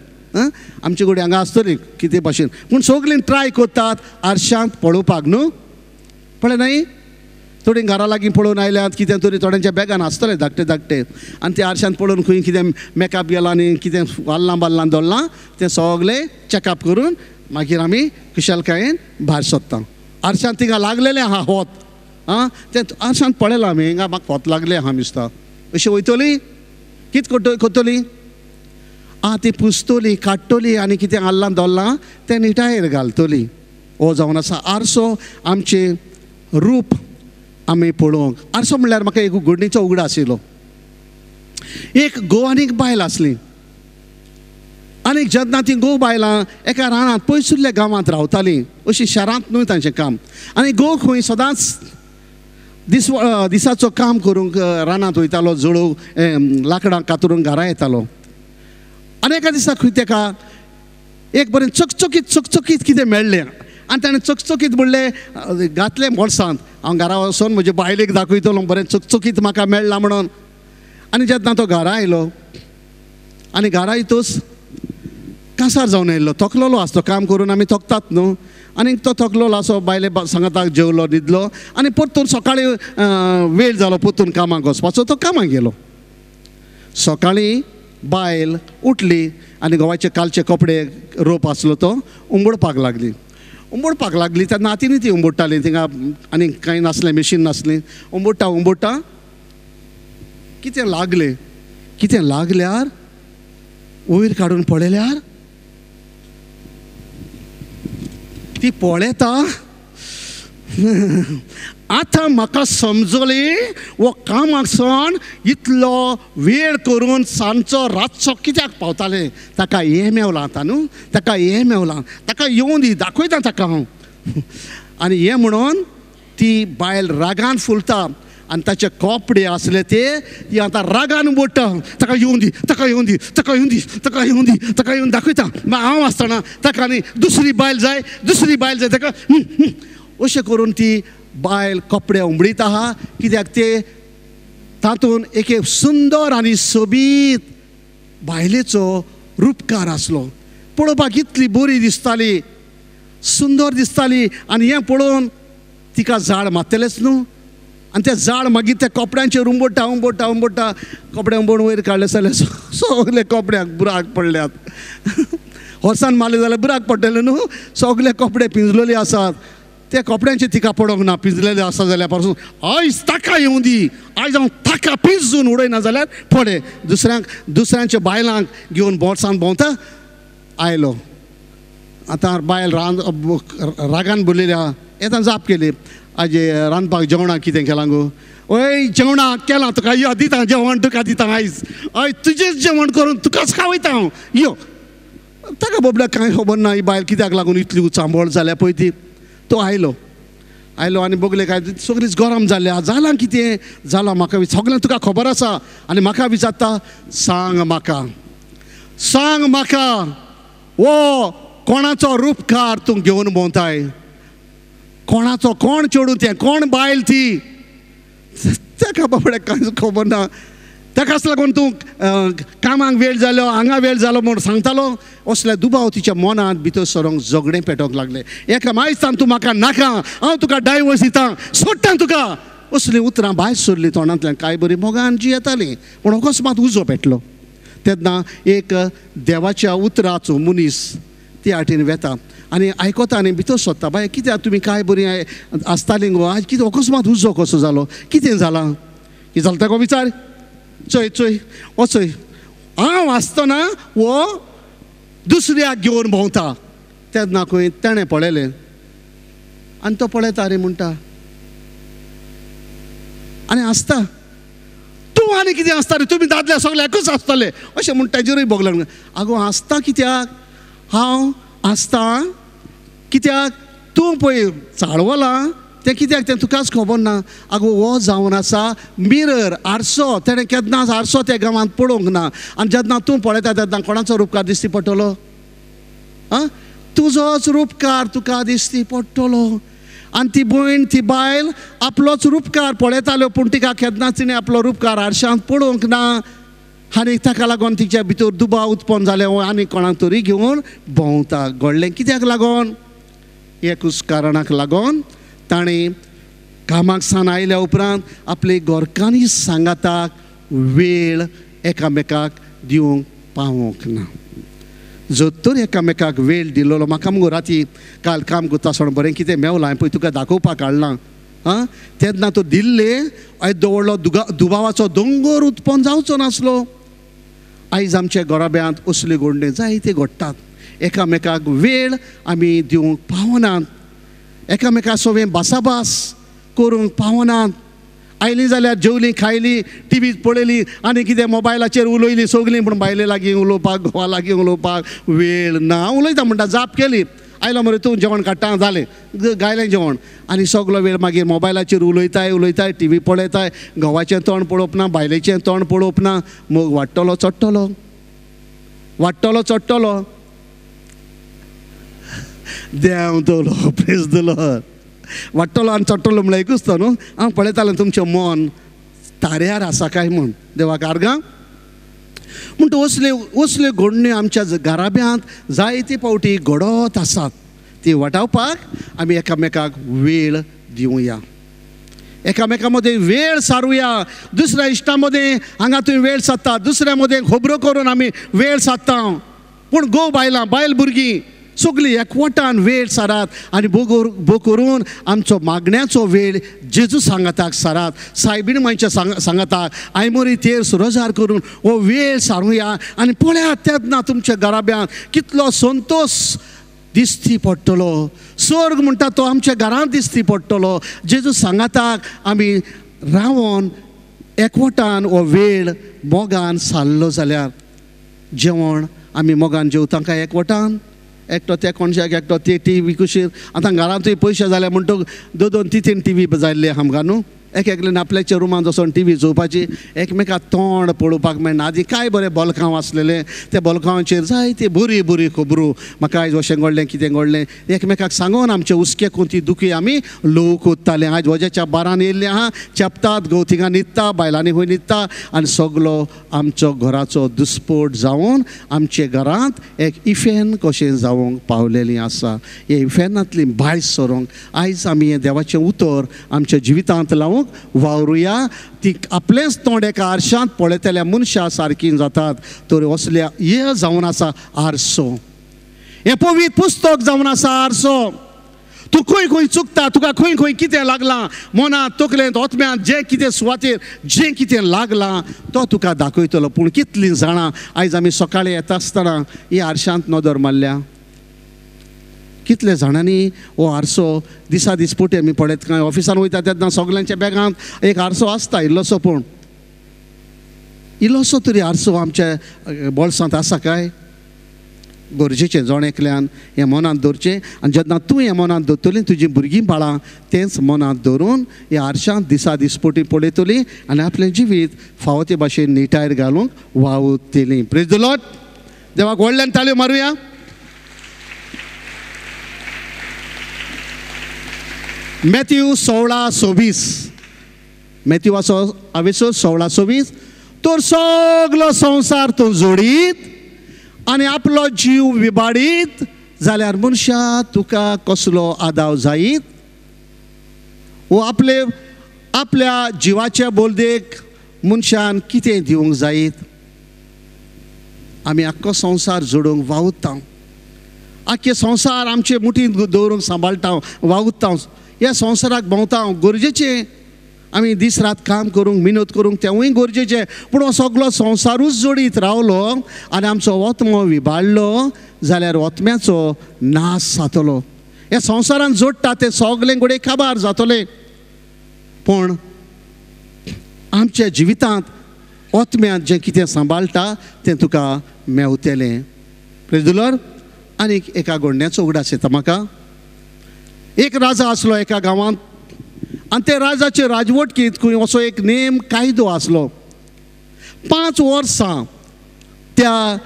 आमचे कडेन हांगा आसतली कितें भाशेन, पूण सगळीं ट्राय करतात आरशांत पळोवपाक न्हू. पळय न्हय, थोडीं घरा लागीं पळोवन आयल्यात कितें तरी थोड्यांच्या बॅगान आसतलें धाकटे धाकटे, आनी ते आरशांत पळोवन खंय कितें मेकअप गेला आनी कितें वाल्लां बाल्लां दवरलां तें सगळें चॅकअप करून मागीर आमी खुशालकायेन भायर सोदता. आरशांत थिंगा लागलेलें आहा होत, आं तें आरशांत पळयलां आमी, हिंगा म्हाका होत लागलें आहा दिसता. अशी वयतली कित करतली? आं ती पुसतली, काडटली आनी कितें आल्लां दवरलां तें निटायेर घालतली. हो जावन आसा आरसो. आमचें रूप आमी पळोवंक. आरसो म्हणल्यार म्हाका एक घडणीचो उगडा आशिल्लो. एक घोव आनी एक बायल आसली, आनी जेन्ना ती घोव बायलां एका रानांत पयसुल्ल्या गांवांत रावतालीं, अशी शारांत न्हय तांचें काम. आनी घोव खंय सदांच दिसाचो काम करूंक रानांत वयतालो, जळोव लांकडां कातरून घरा येतालो. आनी एका दिसा खंय तेका एक बरें चकचकीत चकचकीत कितें मेळ्ळें आनी ताणें चकचकीत म्हणलें घातलें बोल्सांत, हांव घरा वचून म्हजे बायलेक दाखयतलो बरें चकचकीत म्हाका मेळ्ळां म्हणून. आनी जेन्ना तो घरा आयलो आनी घरा येतूच कासार जावन आयलो, थकलेलो आसलो, काम करून आमी थकतात न्हू. आनी तो थकलेलो आसो, बायले सांगाताक जेवलो न्हिदलो आनी परतून सकाळीं वेळ जालो परतून कामाक वचपाचो, तो कामाक गेलो. सकाळीं बायल उठली आनी घोवाचे कालचे कपडे रोप आसलो तो उंबडपाक लागली. उंबडपाक लागली तेन्ना हातीन ती उंबडटाली, थिंगा आनी कांय नासलें, मेशीन नासलें. उंबडटा उंबडटा कितें लागलें, कितें लागल्यार वयर काडून पळयल्यार ती पळयता, आतां म्हाका समजली वो कामाक सावन इतलो वेळ करून सांजचो रातचो कित्याक पावताले. ताका हें मेवलां आतां न्हू, ताका हें मेवलां, ताका येवन दी दाखयता ताका हांव. आनी हें म्हणून ती बायल रागान फुलता आनी ताचे कपडे आसले ते ती आतां रागान उबडटा, ताका येवन दी, ताका येवन दी, ताका येवन दी, ताका येवन दी, ताका येवन दाखयता. मागीर हांव आसतना ताका आनी दुसरी बायल जाय, दुसरी बायल जाय ताका. अशें करून ती बायल कपडे उमळीत आहा, कित्याक ते तातूंत एक सुंदर आनी सोबीत बायलेचो रुपकार आसलो. पळोवपाक इतली बरी दिसताली, सुंदर दिसताली. आनी हें पळोवन तिका जाळ मारतलेंच न्हू. आनी तें जाळ मागीर त्या कपड्यांचेर उंबडटा उंबडटा उंबडटा, कपडे उंबोवन वयर काडले जाल्यार सगळे कपड्यांक बुराक पडल्यात. होर्सान मारले जाल्यार बुराक पडटले न्हू. सगळे कपडे पिंजलेले आसात, त्या कपड्यांचे तिका पडोंक ना. पिंजलेले आसा जाल्यार पासून आयज ताका येवं दी, आयज हांव ताका पिंजून उडयना जाल्यार पळय दुसऱ्यांक, दुसऱ्यांच्या बायलांक घेवन बोर्सान भोंवता आयलो. आतां बायल रागान बोलिल्ली आहा, येता जाप केली, आजे रांदपाक जेवणाक कितें केलां गो? ओय जेवणाक केलां तुका, यो दिता जेवण तुका दिता, आयज आयज तुजेंच जेवण करून तुकाच खावयता हांव, यो. ताका बोबल्याक कांय खबर ना ही बायल कित्याक लागून इतली उचांबळ जाल्या पळय ती. तो आयलो, आयलो आनी बगले काय सगळीच गरम जाल्या, जालां कितें जालां म्हाका सगळें तुका खबर आसा आनी म्हाका विचारता, सांग म्हाका, सांग म्हाका, वो कोणाचो रुपकार तूं घेवन भोंवताय? कोणाचो, कोण चेडूं तें, कोण बायल ती? ताका बाबड्याक कांयच खबर ना. ताकाच लागून तूं कामाक वेळ जालो, हांगा वेळ जालो म्हूण सांगतालो. असले दुबाव तिच्या मनांत भितर सरोंक झगडें पेटोवंक लागलें. एका मायसान तूं म्हाका नाका, हांव तुका डायवर्स दिता, सोडटा तुका, असलीं उतरां भायर सरलीं तोंडांतल्यान. कांय बरी मोगान जी येताली, पूण अकस्मात उजो पेटलो. तेन्ना एक देवाच्या उतराचो मनीस ती आटीन वेता आनी आयकता आनी भितर सोदता, बाय कित्याक तुमी कांय बरी आसतालीं गो, आज कितें अकस्मात उजो कसो जालो, कितें जालां, कितें जालें ताका विचार. चोय चोय ओ चोय, हांव आसतना हो दुसऱ्याक घेवन भोंवता. तेन्ना खंय ताणें पळयलें आनी तो पळयता रे म्हणटा आनी आसता, तूं आनी कितें आसता रे, तुमी दादले सगळ्याकूच आसतले अशें म्हूण ताजेरूय भोगलें. आगो आसता कित्याक, हांव आसता कित्याक, तूं पळय चाळवलां तें कित्याक तें तुकाच खबर ना. आगो हो जावन आसा मिरर, आरसो, तेणें केन्नाच आरसो त्या गांवांत पळोवंक ना. आनी जेन्ना तूं पळयता तेन्ना कोणाचो रुपकार दिसती पडटलो? आं, तुजोच रुपकार तुका दिसती पडटलो. आनी ती भयण, ती बायल आपलोच रुपकार पळयताल्यो, पूण तिका केन्नाच तिणें आपलो रुपकार आरशांत पळोवंक ना. आनी ताका लागून तिच्या भितर दुबाव उत्पन्न जाले, हो आनी कोणाक तरी घेवन भोंवता. घडलें कित्याक लागून? एकूच कारणाक लागून, ताणें कामाक सान आयल्या उपरांत आपले घरकान्नी सांगाताक वेळ एकामेकाक दिवंक पावोंक ना. जर तर एकामेकाक वेळ दिलोलो, म्हाका मुगो राती काल काम करता आसतना बरें कितें मेवलां पळय तुका दाखोवपाक हाडलां, आं, तेन्ना तो दिल्ले आयज दवरलो दुबावाचो दोंगर उत्पन्न जावचो नासलो. आयज आमच्या घराब्यांत असल्यो घडण्यो जायते घडटात. एकामेकाक वेळ आमी दिवंक पावनात, एकामेका सोवें भासाभास करूंक पावनात. आयलीं जाल्यार जेवलीं, खायलीं, टिवी पळयली आनी कितें मोबायलाचेर उलयलीं सगलीं, पूण बायले लागीं उलोवपाक, घोवा लागीं उलोवपाक वेळ ना. उलयता म्हणटा, जाप केली, आयलो मरे तूं, जेवण काडटा, जालें, गायलें जेवण, आनी सगलो वेळ मागीर मोबायलाचेर उलयताय उलयताय, टिवी पळयताय, घोवाचें तोंड पळोवप ना, बायलेचें तोंड पळोवप ना. मोग वाडटलो चडटलो, वाडटलो चडटलो. देंवतलो, प्रेज the Lord. वाडटलो आनी चडटलो म्हणल्यार एकूच तो न्हू. हांव पळयतालें तुमचें मन ताऱ्यार आसा काय म्हूण. देवाक आर्गां. म्हण असल्यो असल्यो घडण्यो आमच्या घराब्यांत जायते फावटी घडत आसात. ती वाटावपाक आमी एकामेकाक वेळ दिवया, एकामेका मदें वेळ सारुया. दुसऱ्या इश्टा मदें हांगा तुवें वेळ सादता, दुसऱ्या मदें खबरो करून आमी वेळ सादता. पूण घोव बायलां, बायल भुरगीं सगळीं एकवटान वेळ सारात आनी भो करून आमचो मागण्याचो वेळ जेजू सांगाताक सारात, सायबीण मांयच्या सांगाताक आयमोरी तेर रोजार करून हो वेळ सारुया. आनी पळयात तेन्ना तुमच्या घराब्यांत कितलो संतोश दिसती पडटलो. स्वर्ग म्हणटा तो आमच्या घरांत दिसती पडटलो. जेजू सांगाताक आमी रावन एकवटान हो वेळ मोगान सारलो जाल्यार जेवण आमी मोगान जेवता काय एकवटान? एकटो त्या कोणशाक, एकटो ते टी व्ही कुशीर. आतां घरांतूय पयशे जाले म्हणटक 2-2, 3-3 टी व्ही जाल्ले आमकां न्हू. एक एकल्यान आपल्याच्या रुमान वचोन टी व्ही चोवपाची, एकमेकाक तोंड पळोवपाक मेळना. आदी काय बरें बोलकांव आसलेलें, त्या बोलकांवाचेर जायते बरी बरी खबरो, म्हाका आयज अशें घडलें कितें घडलें, एकमेकाक सांगून आमचे हुस्के कोणती दुखी आमी लोक कोत्ताले. आयज वज्याच्या बारान येयल्ले आहा, चेपतात गो थिंगा न्हिदता, बायलांनी खंय न्हिदता आनी सगलो आमचो घराचो दुस्पोट जावन आमचे घरांत एक इफेन कशें जावंक पावलेली आसा. हे इफेनांतली भायर सरूंक आयज आमी हें देवाचें उतर आमच्या जिवितांत लावंक वावरुया. ती आपलेंच तोंड एका आरशांत पळयतल्या मनशा सारकी जातात. तर असल्या हे जावन आसा आरसो, हें पवित्र पुस्तक जावन आसा आरसो. तूं खंय खंय चुकता, तुका खंय खंय कितें लागलां मनांत, तकलेंत, ओतम्यांत, जें कितें सुवातेर जें कितें लागलां तो तुका दाखयतलो. पूण कितलीं जाणां आयज आमी सकाळीं येता आसतना ही आरशांत नदर मारल्या? कितले जाणांनी हो आरसो दिसा दिसपोटी आमी पळयत कांय ऑफिसान वयता तेन्ना सगल्यांच्या बॅगांत एक आरसो आसता इल्लोसो, पूण इल्लोसो तरी आरसो आमच्या बोल्सांत आसा काय? गरजेचें जण एकल्यान हें मनांत दवरचें. आनी जेन्ना तूं हें मनांत दवरतली, तुजीं भुरगीं बाळां तेंच मनांत दवरून ह्या आरशांत दिसा दिसपोटी पळयतलीं आनी आपलें जिवीत फावो ते भाशेन निटायर घालूंक वावुरतलीं. प्रेज the Lord. देवाक व्हडल्यान ताळयो मारुया. मॅथ्यू 16:26, मॅथ्यू आवेसो 16:26, तर सगलो संवसार तूं जोडीत आनी आपलो जीव विबाडीत जाल्यार मनशा तुका कसलो आदाव जायत? वो आपले आपल्या जिवाच्या बोलदेक मनशान कितें दिवंक जायत? आमी आख्खो संवसार जोडूंक वावुरता, आख्खे संवसार आमचे मुठींत दवरूंक सांबाळटा, वावुरता, ह्या संवसाराक भोंवता. गरजेचें आमी दीस रात काम करूंक, मिनत करूंक तेंवूय गरजेचें, पूण हो सगलो संवसारूच जोडीत रावलो आनी आमचो ओत्मो विबाडलो जाल्यार ओत्म्याचो नाश जातलो. ह्या संवसारान जोडटा तें सगलें घडये काबार जातलें, पूण आमच्या जिवितांत ओत्म्यांत जें कितें सांबाळटा तें तुका मेवतलें. प्रेज the Lord. आनीक एका घडण्याचो उगडास येता म्हाका. एक राजा आसलो एका गांवांत आनी ते राजाचे राजवटकींत खंय असो एक नेम कायदो आसलो. 5 वर्सां त्या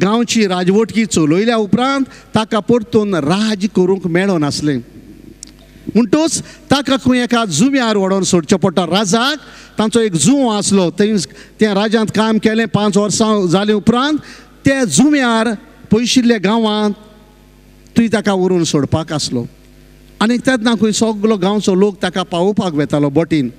गांवची राजवटकी चलयल्या उपरांत ताका परतून राज करूंक मेळनासलें. म्हणटूच ताका खंय एका जुंव्यार व्हडोन सोडचें पडटा. राजाक तांचो एक जुंवो आसलो, थंय त्या राजांत काम केलें. 5 वर्सां जाले उपरांत त्या जुंव्यार पयशिल्ल्या गांवांत थंय ताका व्हरून सोडपाक आसलो. आनी तेन्ना खंय सगलो गांवचो लोक ताका पावोवपाक वेतालो बोटीन.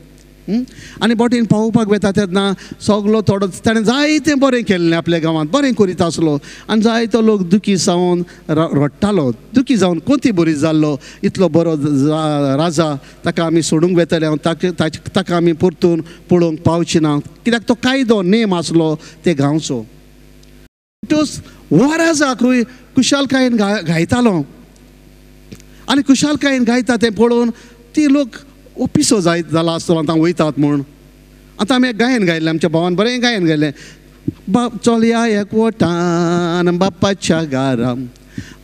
आनी बोटीन पावोवपाक वेता तेन्ना सगलो थोडो ताणें जायतें बरें केल्लें आपल्या गांवांत, बरें करीत आसलो आनी जायतो लोक दुखी जावन रडटालो, दुखी जावन कोती बरी जाल्लो, इतलो बरो राजा ताका आमी सोडूंक वेतले, ताका आमी परतून पळोवंक पावची ना, कित्याक तो कायदो नेम आसलो ते गांवचो. हो राजा खंय खुशालकायेन गायतालो आनी खुशालकायेन गायता तें पळोवन ती लोक ओ पिसो जायत जाला आसतलो आतां वयतात म्हूण. आतां आमी एक गायन गायलें, आमच्या भावान बरें गायन गायलें, बाप चलया एकवटान बापाच्या घरा,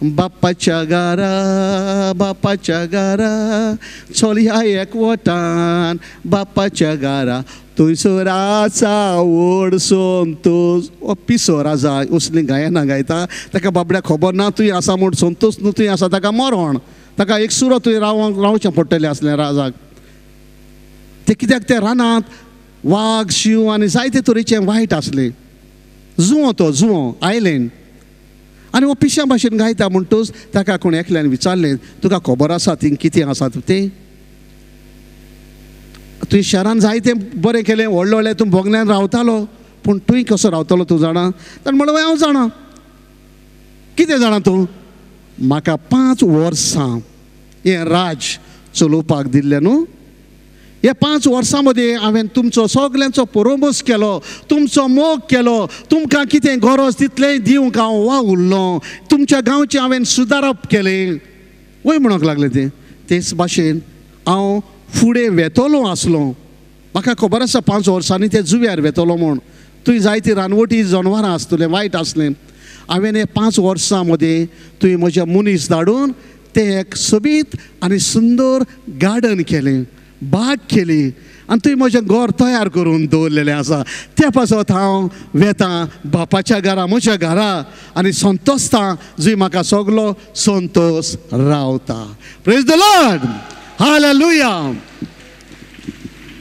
बापाच्या घरा, बापाच्या घरा, चलया एकवटान बापाच्या घरा, थंयसर आसा व्हड संतोष. ओ पिसो राजा असलीं गायनां गायता, ताका बाबड्याक खबर ना तूं आसा म्हूण, संतोष न्हू तूं आसा, ताका मरण, ताका एक सुरो थंय रावंक रावचें पडटलें आसलें राजाक. ते कित्याक ते रानांत वाग शींव आनी जायते तरेचें वायट आसलें. जुंवो तो जुंवो आयलँड. आनी हो पिश्या भाशेन गायता म्हणटूच ताका कोण एकल्यान विचारलें, तुका खबर आसा थिंग कितें आसा तें? तुवें शारान जायतें बरें केलें, व्हडलें व्हडलें तूं बोगल्यान रावतालो, पूण तूं कसो रावतलो तूं जाणा? ताणें म्हणलें हांव जाणा. कितें जाणा तूं? म्हाका 5 वर्सां हें राज चलोवपाक दिल्लें न्हू, ह्या 5 वर्सां मदीं हांवें तुमचो सगल्यांचो परोमोस केलो, तुमचो मोग केलो, तुमकां कितें गरज तितलेंय दिवंक हांव वावुरलो, तुमच्या गांवचें हांवें सुदारप केलें. वय म्हणूंक लागलें तें. तेच भाशेन हांव फुडें वेतलो आसलो, म्हाका खबर आसा 5 वर्सांनी ते जुंव्यार वेतलो म्हूण, थंय जायतीं रानवटी जनवरां आसतलें, वायट आसलें. हांवें हे 5 वर्सां मदीं तुवें म्हज्या मनीस धाडून तें एक सोबीत आनी सुंदर गार्डन केलें, बाग केली आनी तुवें म्हजें घर तयार करून दवरलेलें आसा. त्या पासत हांव वेतां बापाच्या घरा, म्हज्या घरा, आनी संतोसतां जंय म्हाका सगलो संतोस रावता. Praise the Lord, hallelujah.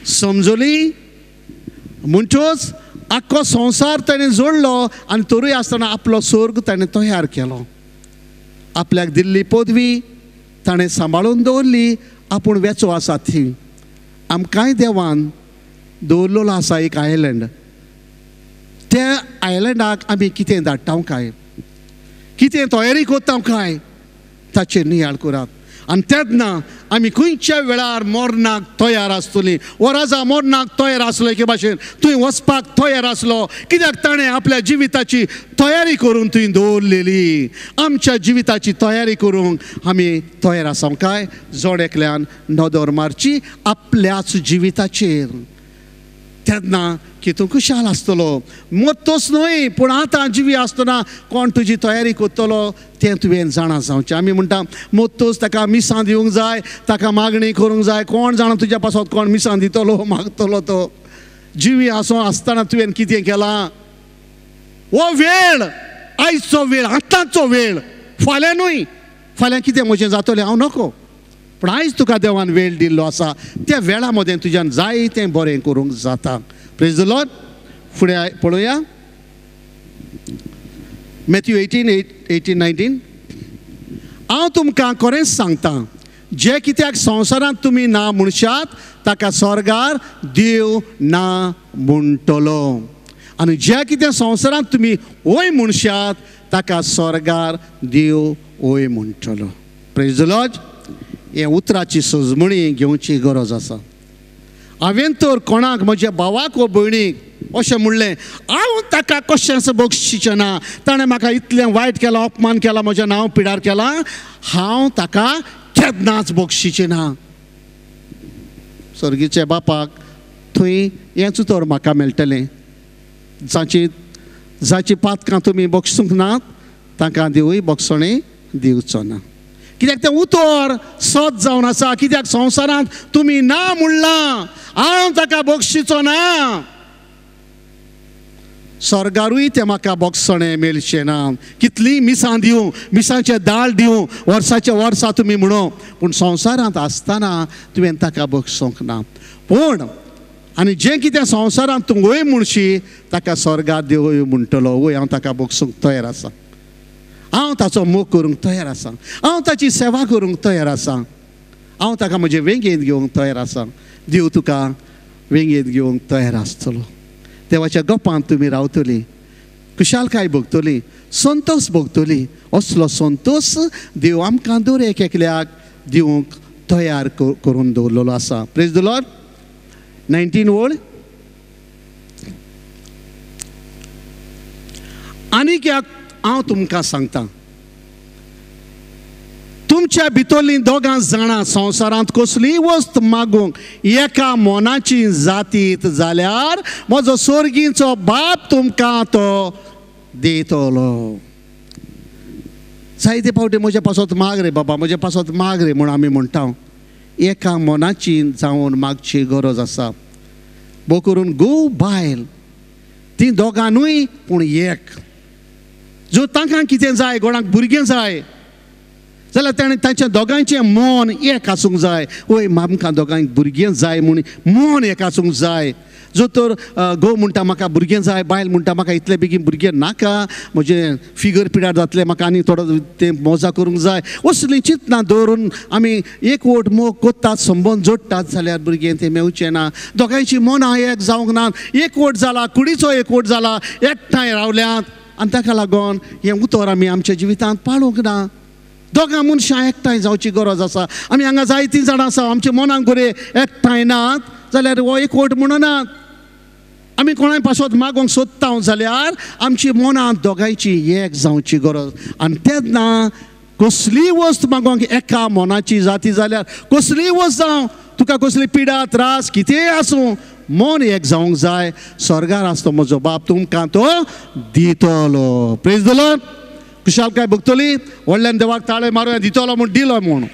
समजली? म्हणटच आख्खो संवसार ताणें जोडलो आनी तरूय आसतना आपलो स्वर्ग ताणें तयार केलो. आपल्याक दिल्ली पदवी ताणें सांबाळून दवरली. आपूण वेचो आसा थंय. आमकांय देवान दवरलेलो आसा एक आयलंड. त्या आयलंडाक आमी कितें धाडटा काय, कितें तयारी करता काय, ताचेर नियाळ करात. आनी तेन्ना आमी खंयच्या वेळार मरणाक तयार आसतली. हो राजा मरणाक तयार आसलो एके भाशेन, थंय वचपाक तयार आसलो, कित्याक ताणें आपल्या जिविताची तयारी करून थंय दवरलेली. आमच्या जिविताची तयारी करूंक आमी तयार आसा काय? जण एकल्यान नदर मारची आपल्याच जिविताचेर, तेन्ना की तूं खुशाल आसतलो. मरतोच न्हय, पूण आतां जिवी आसतना कोण तुजी तयारी करतलो तें तुवें जाणा जावचें. आमी म्हणटा मरतोच ताका मिसां दिवंक जाय, ताका मागणी करूंक जाय. कोण जाणा तुज्या पासत कोण मिसां दितलो, मागतलो. तो जिवी आसो आसतना तुवें कितें केलां? हो वेळ, आयचो वेळ, आतांचो वेळ, फाल्यां न्हय. फाल्यां कितें म्हजें जातलें हांव नको, पूण आयज तुका देवान वेळ दिल्लो आसा. त्या वेळा मदें तुज्यान जाय तें बरें करूंक जाता. Praise the Lord. फुडें पळोवया मॅथ्यू 18, 19. हांव तुमकां खरेंच सांगता, जे कित्याक संवसारांत तुमी ना म्हणशात ताका स्वर्गार देव ना म्हणटलो, आनी जे कितें संवसारांत तुमी वय म्हणशात ताका स्वर्गार देव वय म्हणटलो. Praise the Lord. हे उतराची सजमणी घेवची गरज आसा. हांवें तर कोणाक, म्हज्या भावाक वा भयणीक अशें म्हणलें, हांव ताका कशेंच बक्षिचें ना, ताणें म्हाका इतलें वायट केलां, अपमान केला, म्हजें नांव पिडार केलां, हांव ताका केन्नाच बक्षिचें ना. स्वर्गीच्या बापाक थंय हेंच उतर म्हाका मेळटलें, जाची जाची पातकां तुमी बक्षूंक नात तांकां देवूय बक्षणें दिवचो ना. कित्याक तें उतर सत जावन आसा. कित्याक संवसारांत तुमी ना म्हणलां, हांव ताका बक्षिचो ना, स्वर्गारूय तें म्हाका बक्षणें मेळचें ना. कितलीं मिसां दिवं, मिसांचें दाळ दिवं, वर्साचें वर्सां तुमी म्हणू, पूण संवसारांत आसतना तुवें ताका बक्षूंक ना. पूण आनी जें कितें संवसारांत तूं वय म्हणशी ताका स्वर्गार देवूय म्हणटलो, वय हांव ताका बक्षूंक तयार आसा, हांव ताचो मोग करूंक तयार आसा, हांव ताची सेवा करूंक तयार आसा, हांव ताका म्हजे वेंगेंत घेवंक तयार आसा. देव तुका वेंगेंत घेवंक तयार आसतलो. देवाच्या गपांत तुमी रावतली, खुशालकाय भोगतली, संतोष भोगतली. असलो संतोष देव आमकां दर एक एकल्याक दिवंक तयार करून दवरलेलो आसा. Praise the Lord. 19 ओळ. आनीक हांव तुमकां सांगता, तुमच्या भितरलीं दोगां जाणां संवसारांत कसलीय वस्त मागूंक एका मनाची जातीत जाल्यार म्हजो स्वर्गीचो बाप तुमकां तो दितलो. जायते फावटी म्हज्या पासत माग रे बाबा, म्हज्या पासत माग रे म्हूण आमी म्हणटा. एका मनाची जावन मागची गरज आसा. भोव करून घोव बायल तीं दोगां न्हय पूण एक. जो तांकां कितें जाय, कोणाक भुरगें जाय जाल्यार ताणें तांच्या दोगांचें मन एक आसूंक जाय. वय आमकां दोगांक भुरगें जाय म्हूण मन एक आसूंक जाय. जो तर घोव म्हणटा म्हाका भुरगें जाय, बायल म्हणटा म्हाका इतले बेगीन भुरगें नाका, म्हजें फिगर पिड्यार जातलें, म्हाका आनी थोडो तें मजा करूंक जाय, असलीं चिंतनां दवरून आमी एक वट मोग कोत्तात, संबंद जोडटात जाल्यार भुरगें तें मेवचें ना. दोगांयचीं मनां एक जावंक ना, एकवट जाला, कुडीचो एकवट जाला, एकठांय रावल्यात आनी ताका लागून हें उतर आमी आमच्या जिवितांत पाळूंक ना. दोगां मनशां एकठांय जावची गरज आसा. आमी हांगा जायतीं जाणां आसा, आमच्या मनांक बरें एकठांय नात जाल्यार हो एकवट म्हणनात. आमी कोणाय पासत मागोंक सोदता जाल्यार आमची मनां दोगांयची एक जावची गरज. आनी तेन्ना कसलीय वस्त मागोंक एका मनाची जाती जाल्यार कसलीय वस्त जावं, तुका कसली पिडा त्रास कितेंय आसूं, मन एक जावंक जाय. स्वर्गार आसतो म्हजो बाप तुमकां तो दितलो. Praise the Lord. खुशालकाय भोगतली. व्हडल्यान देवाक ताळे मारुया, दितलो म्हूण दिलो म्हूण.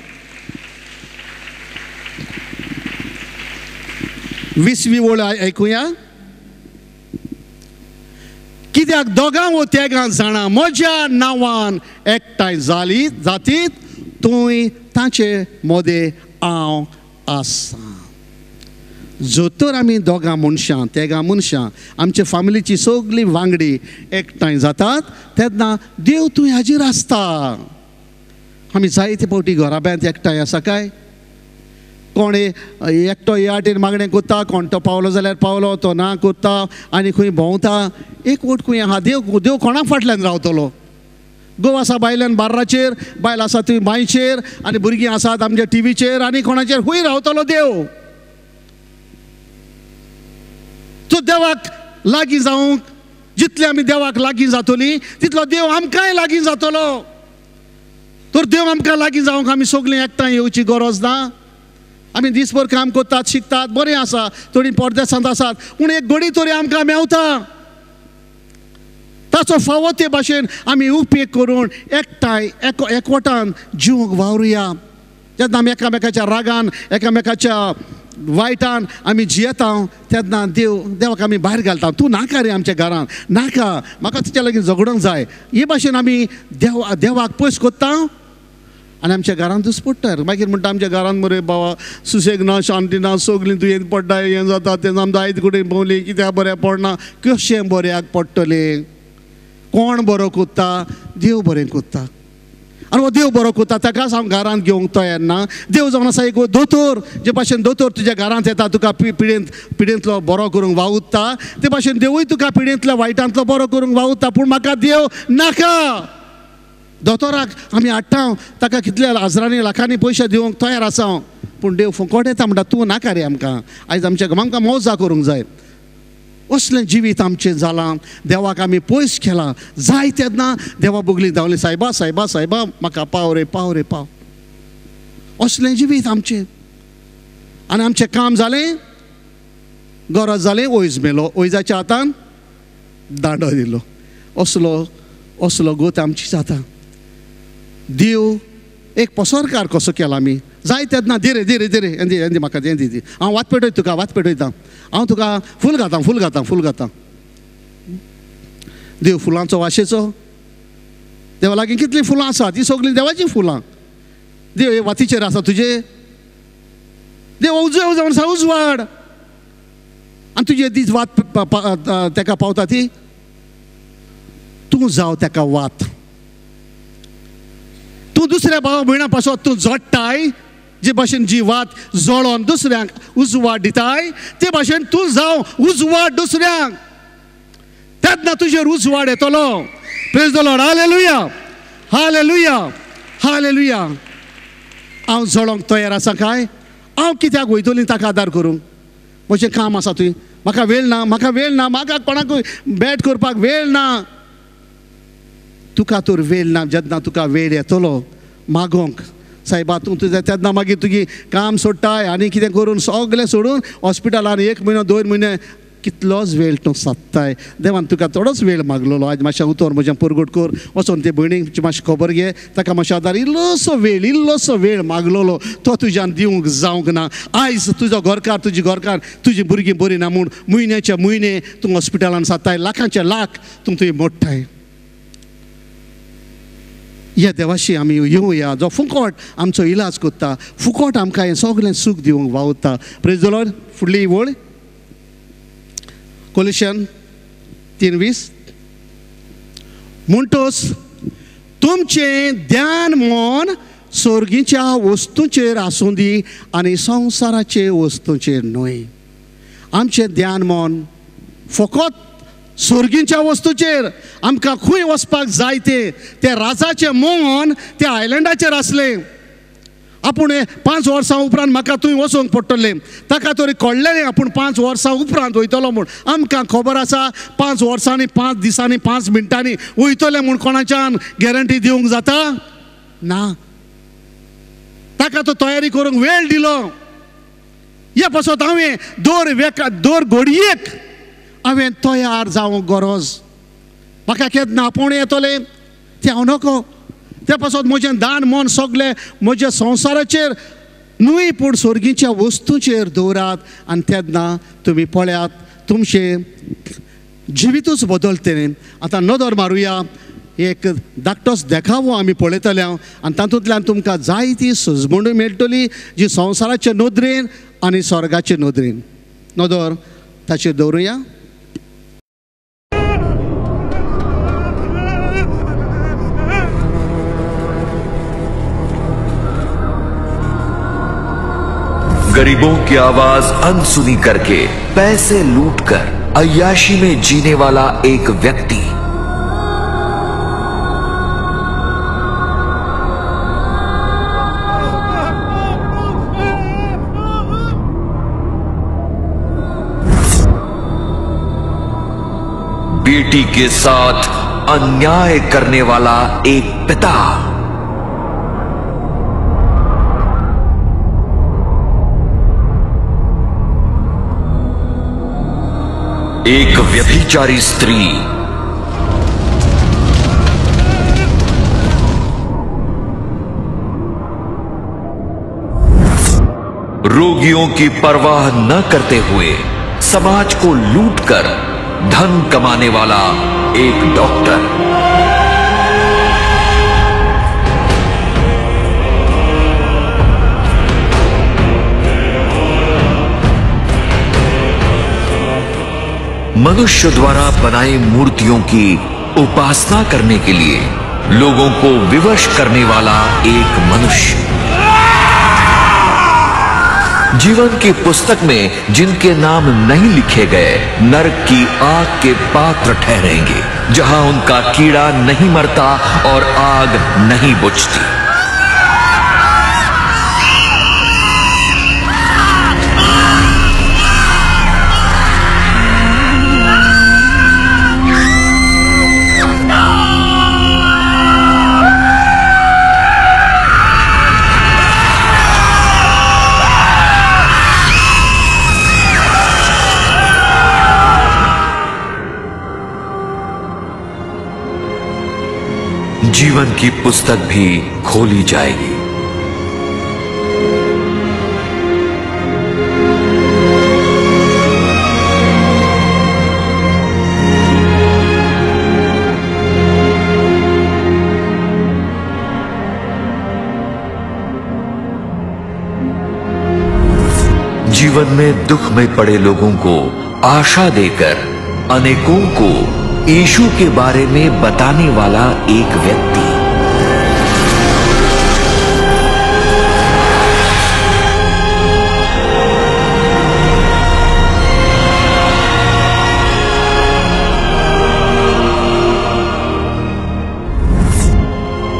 20वी वळ आयकुया. कित्याक दोगां वो तेगां जाणां म्हज्या नांवान एकठांय जाली जातीत तूं तांचे मदें हांव आसा. जो तर आमी दोगां मनशां तेगां मनशां आमचे फामिलीची सगळी वांगडी एकठांय जातात तेन्ना देव तूं हाजीर आसता. आमी जायते फावटी घराब्यांत एकठांय आसा काय? कोण एकटो ह्या वाटेन मागणें करता, कोण तो पावलो जाल्यार पावलो, तो ना करता आनी खंय भोंवता. एक वट खंय आहा देव, देव कोणा फाटल्यान रावतलो? गोव आसा बायल्यान बार्राचेर, बायल आसा थंय बांयचेर, आनी भुरगीं आसात आमच्या टिवीचेर, आनी कोणाचेर खंय रावतलो देव? तो देवाक लागीं जावंक जितले आमी देवाक लागीं जातली तितलो देव आमकांय लागीं जातलो. तर देव आमकां लागीं जावंक आमी सगळीं एकठांय येवची गरज ना. आमी दीसभर काम करतात, शिकतात, बरें आसा, थोडीं परदेसांत आसात, पूण एक घडी तरी आमकां मेवता. ताचो फावो ते भाशेन आमी उपेग करून एकठांय एकवटान जिवंक वावरुया. जेन्ना आमी एकामेकाच्या रागान एकामेकाच्या वायटान आमी जियेता तेन्ना देव देवाक आमी भायर घालता. तूं नाका रे आमच्या घरान, नाका, म्हाका तुज्या लागीं झगडोंक जाय. हे भाशेन आमी देवाक पयस कोत्ता आनी आमच्या घरांतूच पडटा. मागीर म्हणटा आमच्या घरांत मरे बाबा सुशेग ना, शांती ना, सगळीं दुयेंत पडटा, हें जाता तें आमकां आयज कडेन भोंवली कित्याक बऱ्याक पडना. कशें बऱ्याक पडटलें? कोण बरो कोत्ता? देव बरें कोत्ता. आनी हो देव बरो कोत्ता ताकाच हांव घरांत घेवंक तयार ना. देव जावन आसा एक दोतोर, जे भाशेन दोतोर तुज्या घरांत येता तुका पिडेंतलो बरो करूंक वावुरता, ते भाशेन देवूय तुका पिडेंतल्या वायटांतलो बरो करूंक वावुरता. पूण म्हाका देव नाका. दोतोराक आमी हाडटा, ताका कितल्या हजरांनी लाखांनी पयशे दिवंक तयार आसा, पूण देव फुकट येता म्हणटा तूं नाका रे आमकां, आयज आमच्या आमकां मौजा करूंक जाय. असलें जिवीत आमचें जालां. देवाक आमी पयस केलां. जाय तेन्ना देवा बगली धांवली, सायबा सायबा सायबा म्हाका पाव रे पाव रे पाव. असलें जिवीत आमचें. आनी आमचें काम जालें, गरज जालें, वयज मेलो, वयजाच्या हातान दांडो दिलो. असलो असलो गोत आमची जाता. देव एक पसरकार कसो केला आमी. जाय तेन्ना दी रे दी रे दी रे, हें दी हें दी म्हाका, हें दी दी, हांव वात पेटयता तुका, वात पेटयता, हांव तुका फूल घातां फूल घातां फूल घातां. देव फुलांचो वाशेचो. देवा लागीं कितलीं फुलां आसा, तीं सगळीं देवाचीं फुलां. देव हे वातीचेर आसा तुजे. देव उजव जावन आसा उजवाड, आनी तुजे दीस वात तेका पावता ती, तूं जाव तेका वात. तूं दुसऱ्या भावा भयणा पासत तूं जोडटाय, जे भाशेन जी वात जळोन दुसऱ्यांक उजवाड दिताय ते भाशेन तूं जाव उजवाड दुसऱ्यांक, तेन्ना तुजेर उजवाड येतलो. Praise the Lord. Hallelujah hallelujah hallelujah. हांव जळोंक तयार आसा काय? हांव कित्याक वयतली ताका आदार करूंक? म्हजें काम आसा थंय, म्हाका वेळ ना, म्हाका वेळ ना, म्हाका कोणाकूय बॅट करपाक वेळ ना. तुका तर वेळ ना. जेन्ना तुका वेळ येतलो मागोंक सायबा तूं तुजें, तेन्ना मागीर तुगी काम सोडटाय आनी कितें करून सगळें सोडून हॉस्पिटलान 1 म्हयनो 2 म्हयने कितलोच वेळ तूं सादताय. देवान तुका थोडोच वेळ मागलेलो, आयज मातशें उतर म्हजें परगट कर, वचोन ते भयणीक मातशें खबर घे, ताका मातशें आदार, इल्लोसो वेळ इल्लोसो वेळ मागलेलो तो तुज्यान दिवंक जावंक ना. आयज तुजो घरकार तुजी घरकार तुजी भुरगीं बरीं ना म्हूण म्हयन्याचे म्हयने तूं हॉस्पिटलान सादताय, लाखांचे लाख तूं तुवें मोडटाय. ह्या देवाशी आमी येवया जो फुकट आमचो इलाज करता, फुकट आमकां हें सगळें सूख दिवंक वावुरता. Praise the Lord. फुडली वळ कोलेशन 3:20. म्हणटोच तुमचें ध्यान मन सोर्गीच्या वस्तूंचेर आसूं दी आनी संवसाराचे वस्तूंचेर न्हय. आमचें ध्यान मन फकत सोर्गींच्या वस्तूचेर. आमकां खंय वचपाक जाय तें त्या राजाचें मन त्या आयलंडाचेर आसलें. आपूण 5 वर्सां उपरांत म्हाका थंय वचोंक पडटलें, ताका तरी कळ्ळें आपूण 5 वर्सां उपरांत वयतलो म्हूण. आमकां खबर आसा 5 वर्सांनी 5 दिसांनी 5 मिनटांनी वयतलें म्हूण कोणाच्यान गॅरंटी दिवंक जाता ना. ताका तो तयारी करूंक वेळ दिलो. हे पासत हांवें दर घडयेक हांवें तयार जावंक गरज. म्हाका केन्ना आपोवणें येतलें तें हांव नको. ते पासत म्हजें दान मन सगळें म्हज्या संवसाराचेर न्हय पूण स्वर्गीच्या वस्तूचेर दवरात आनी तेन्ना तुमी पळयात तुमचें जिवितूच बदलतलें. आतां नदर मारुया, एक धाकटोच देखावो आमी पळयतले आनी तातूंतल्यान तुमकां जायती सुजवणी मेळटली जी संवसाराचे नदरेन आनी स्वर्गाचे नदरेन. नदर ताचेर दवरुया. गरीबों की आवाज अनसुनी करके पैसे लूटकर अय्याशी में जीने वाला एक व्यक्ति, बेटी के साथ अन्याय करने वाला एक पिता, एक व्यभिचारी स्त्री, रोगियों की परवाह न करते हुए समाज को लूटकर धन कमाने वाला एक डॉक्टर, मनुष्य द्वारा बनाई मूर्तियों की उपासना करने के लिए लोगों को विवश करने वाला एक मनुष्य, जीवन की पुस्तक में जिनके नाम नहीं लिखे गए नरक की आग के पात्र ठहरेंगे, जहां उनका कीड़ा नहीं मरता और आग नहीं बुझती। जीवन की पुस्तक भी खोली जाएगी। जीवन में दुख में पड़े लोगों को आशा देकर अनेकों को यीशु के बारे में बताने वाला एक व्यक्ति,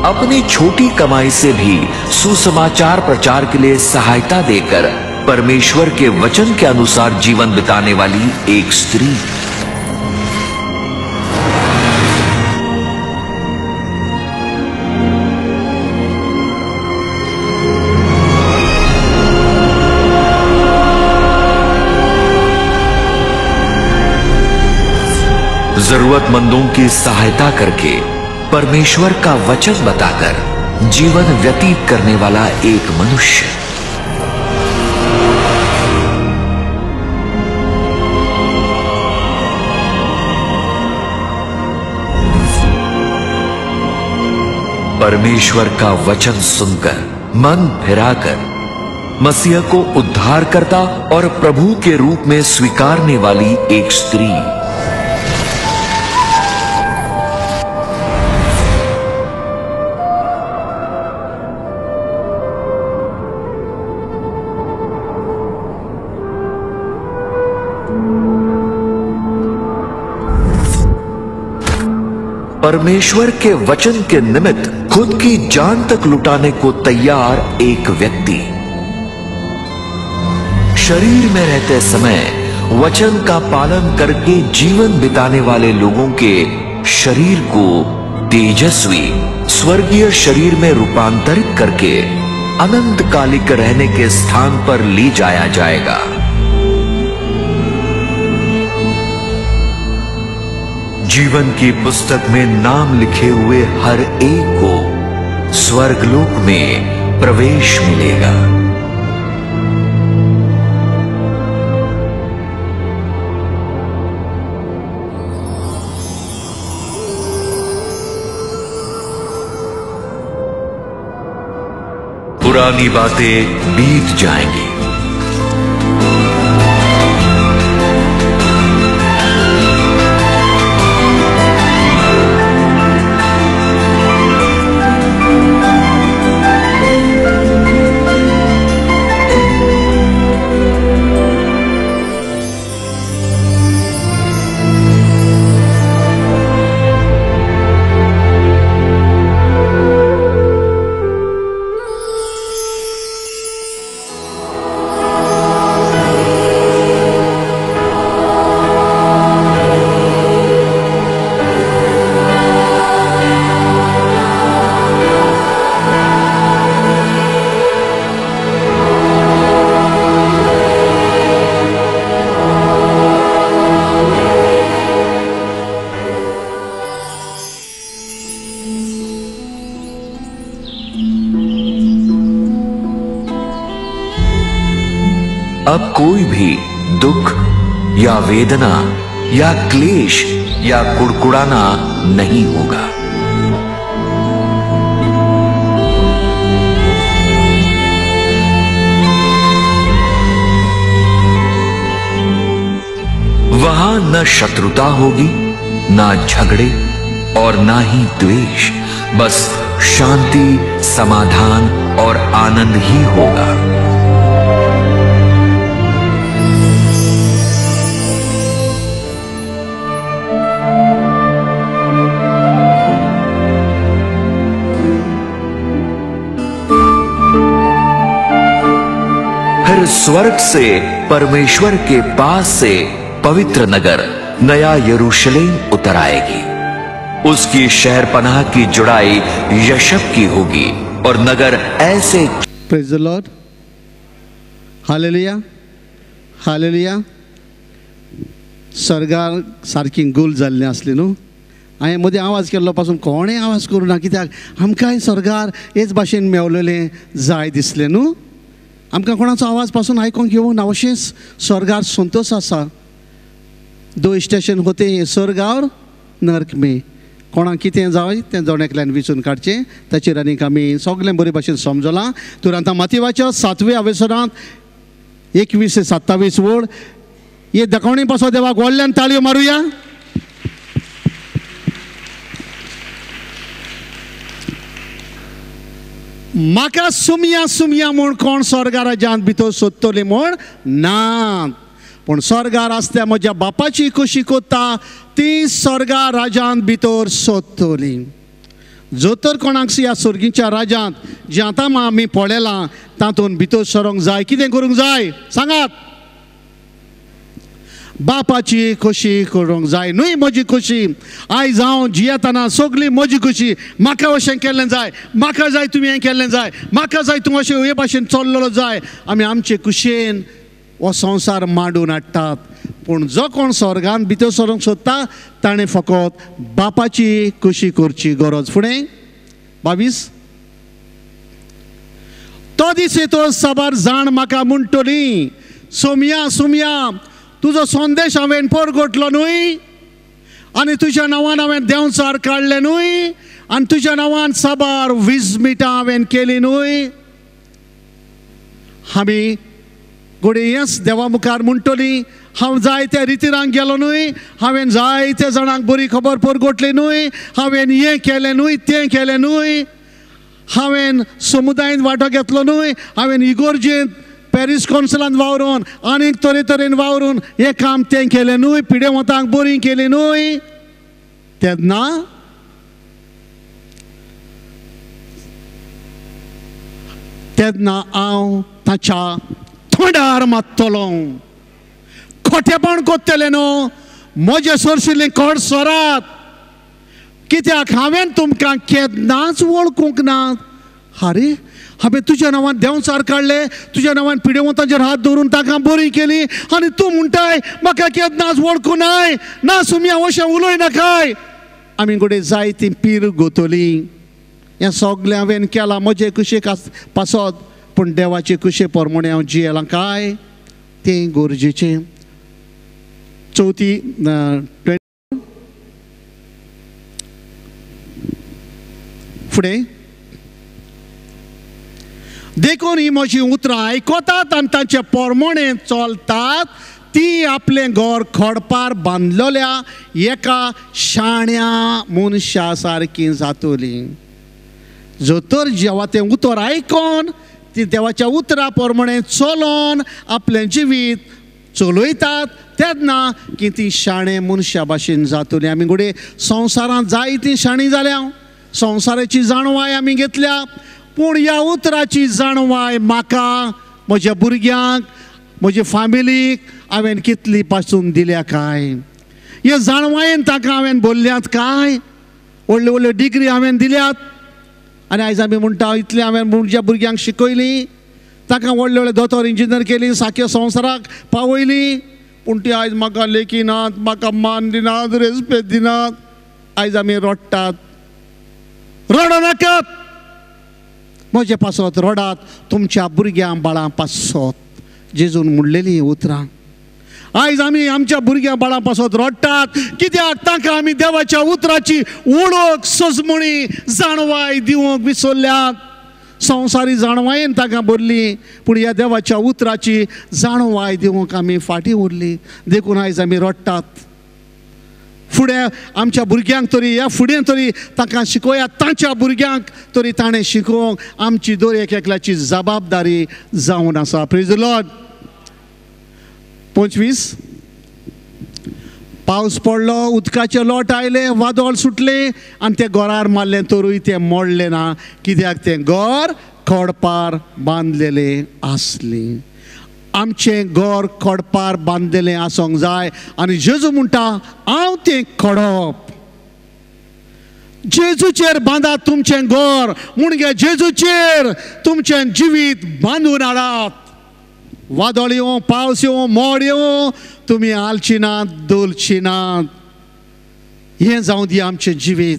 अपनी छोटी कमाई से भी सुसमाचार प्रचार के लिए सहायता देकर परमेश्वर के वचन के अनुसार जीवन बिताने वाली एक स्त्री, जरूरतमंदों की सहायता करके परमेश्वर का वचन बताकर जीवन व्यतीत करने वाला एक मनुष्य, परमेश्वर का वचन सुनकर मन फिराकर मसीह को उद्धारकर्ता और प्रभु के रूप में स्वीकारने वाली एक स्त्री, परमेश्वर के वचन के निमित्त खुद की जान तक लुटाने को तैयार एक व्यक्ति, शरीर में रहते समय वचन का पालन करके जीवन बिताने वाले लोगों के शरीर को तेजस्वी स्वर्गीय शरीर में रूपांतरित करके अनंतकालिक रहने के स्थान पर ले जाया जाएगा। जीवन की पुस्तक में नाम लिखे हुए हर एक को स्वर्गलोक में प्रवेश मिलेगा। पुरानी बातें बीत जाएंगी। अब कोई भी दुख या वेदना या क्लेश या कुड़कुड़ाना नहीं होगा। वहां न शत्रुता होगी, ना झगड़े और ना ही द्वेष, बस शांति, समाधान और आनंद ही होगा। फिर स्वर्ग से परमेश्वर के पास से पवित्र नगर नया यरूशलेम उतर आएगी। उसकी शहरपनाह की जुड़ाई यशब की होगी और नगर ऐसे। Praise the Lord, hallelujah, hallelujah. स्वर्गार सारकी गोल जाल्ली आसली न्हू। हांवें मदीं आवाज केल्लो पासून कोणें आवाज करूं ना, कित्याक आमकांय स्वर्गार हेच भाशेन मेवलेलें जाय दिसलें न्हू। आमकां कोणाचो आवाज पासून आयकोंक येवंक ना, अशेंच स्वर्गार संतोश आसा। दो स्टेशन होते हैं, स्वर्ग और नर्क में। कोणाक कितें जाय तें जण एकल्यान विचून काडचें। ताचेर आनीक आमी सगळें बरे भाशेन समजलां। तुरंत मातीवाच्या 7व्या अवेसरांत 21 ते 27 वळ हे दाखोवणी पासो देवाक व्हडल्यान ताळयो मारुया। म्हाका सुमया सुमया म्हूण कोण स्वर्गा राज्यांत भितर सोदतली म्हूण ना, पूण स्वर्गार आसल्या म्हज्या बापाची खोशी कोत्ता ती स्वर्गा राज्यांत भितर सोदतली। जो तर कोणाक ह्या स्वर्गीच्या राज्यांत जें आतां आमी पळयलां तातूंत भितर सरोंक जाय, कितें करूंक जाय सांगात? बापाची खोशी करूंक जाय, न्हय म्हजी खोशी। आयज हांव जियेतना सगळी म्हजी खोशी, म्हाका अशें केल्लें जाय, म्हाका जाय तुमी हें केल्लें जाय, म्हाका जाय तूं अशें हे भाशेन चल्लेलो जाय। आमी आमचे खुशयेन हो संवसार मांडून हाडटात। पूण जो कोण स्वर्गान भितर सरूंक सोदता ताणें फकत बापाची खोशी करची गरज। फुडें 22 तो दीस येतो साबार जाण म्हाका म्हणटली, सोमया सोमया तुजो संदेश हांवें परगटलो न्हय, आनी तुज्या नांवान हांवें देंवचार काडलें न्हय, आनी तुज्या नांवान साबार विजमिटां हांवें केली न्हय। आमी घडये हेंच देवा मुखार म्हणटली, हांव जायत्या रितिरांक गेलो न्हय, हांवें जायत्या जाणांक बरी खबर परगटली न्हय, हांवें हें केलें न्हय, तें केलें न्हय, हांवें समुदायेंत वांटो घेतलो न्हय, हांवें इगोर्जेंत पॅरीस कौन्सिलांत वावरून आनीक तरेतरेन वावरून हें काम तें केलें न्हय, पिडेवंतांक बरी केली न्हय। तेन्ना तेन्ना हांव ताच्या तोंडार मारतलो, खोटेपण कोत्तलें न्हू, म्हजें सरशिल्लें कोड सरात, कित्याक हांवें तुमकां केन्नाच वळखूंक ना। आरे हांवें तुज्या नांवान देंवचार काडले, तुज्या नांवान पिडेवंतांचेर हात दवरून तांकां बरी केली, आनी तूं म्हणटाय म्हाका केन्नाच वळखूं नाय ना सुमया अशें उलय नाकाय। आमी घडये जायती पीर गोतली, हें सगळें हांवें केलां म्हजे कुशेक पासत, पूण देवाचे कुशे प्रमाणें हांव जियेलां काय तें गरजेचें। चवथी फुडें देखून ही म्हजी उतरां आयकतात आनी तांचे पोरमोणे चलतात ती आपलें घर खडपार बांदलेल्या एका शाण्या मनशा सारकी जातली. जो तर जेवा तें उतर आयकोन ती देवाच्या उतरा प्रमाणे चलोन आपलें जिवीत चलयतात तेन्ना की ती शाणे मनशा भाशेन जातली. आमी घडये संवसारांत जायतीं शाणी जाल्या, संवसाराची जाणवाय आमी घेतल्या, पूण ह्या उतराची जाणवाय म्हाका, म्हज्या भुरग्यांक, म्हज्या फामिलीक हांवें कितली पासून दिल्या काय? हे जाणवायेन ताका हांवें बोल्ल्यात काय? व्हडल्यो व्हडल्यो डिग्री हांवें दिल्यात आनी आयज आमी म्हणटा इतलें हांवें म्हज्या भुरग्यांक शिकयली, ताका व्हडले व्हडले दोतोर इंजिनियर केली, सारक्या संवसाराक पावयली, पूण ती आयज म्हाका लेखिनात, म्हाका मान दिनात, रेस्पेद दिनात. आयज आमी रडटात. रडो नाकात, म्हजे पासत रडात, तुमच्या भुरग्यां बाळां पासत. जेजून म्हणलेली उतरां. आयज आमी आमच्या भुरग्यां बाळां पासत रडटात कित्याक? तांकां आमी देवाच्या उतराची वळख, सजमणी, जाणवाय दिवंक विसरल्यात. संवसारी जाणवायेन तांकां भरली, पूण ह्या देवाच्या उतराची जाणवाय दिवंक आमी फाटीं उरली. देखून आयज आमी रडटात. फुडें आमच्या भुरग्यांक तरी, ह्या फुडें तरी तांकां शिकोया, तांच्या भुरग्यांक तरी ताणें शिकोवंक आमची दर एक एकल्याची जबाबदारी जावन आसा. Praise the Lord. 25. पावस पडलो, उदकाचे लोट आयले, वादळ सुटलें आनी तें घरार मारलें, तरूय तें मोडलें ना, कित्याक तें घर खडपार बांदलेलें आसलें. आमचें घर खडपार बांदलेलें आसूंक जाय. आनी जेजू म्हणटा हांव तें खडप. जेजूचेर बांदात तुमचें घर, म्हणजे जेजूचेर तुमचें जिवीत बांदून हाडात. वादळ येवं, पावस येवं, मोड येवं, तुमी हालची नात, डोलची नात. हें जावं दी आमचें जिवीत.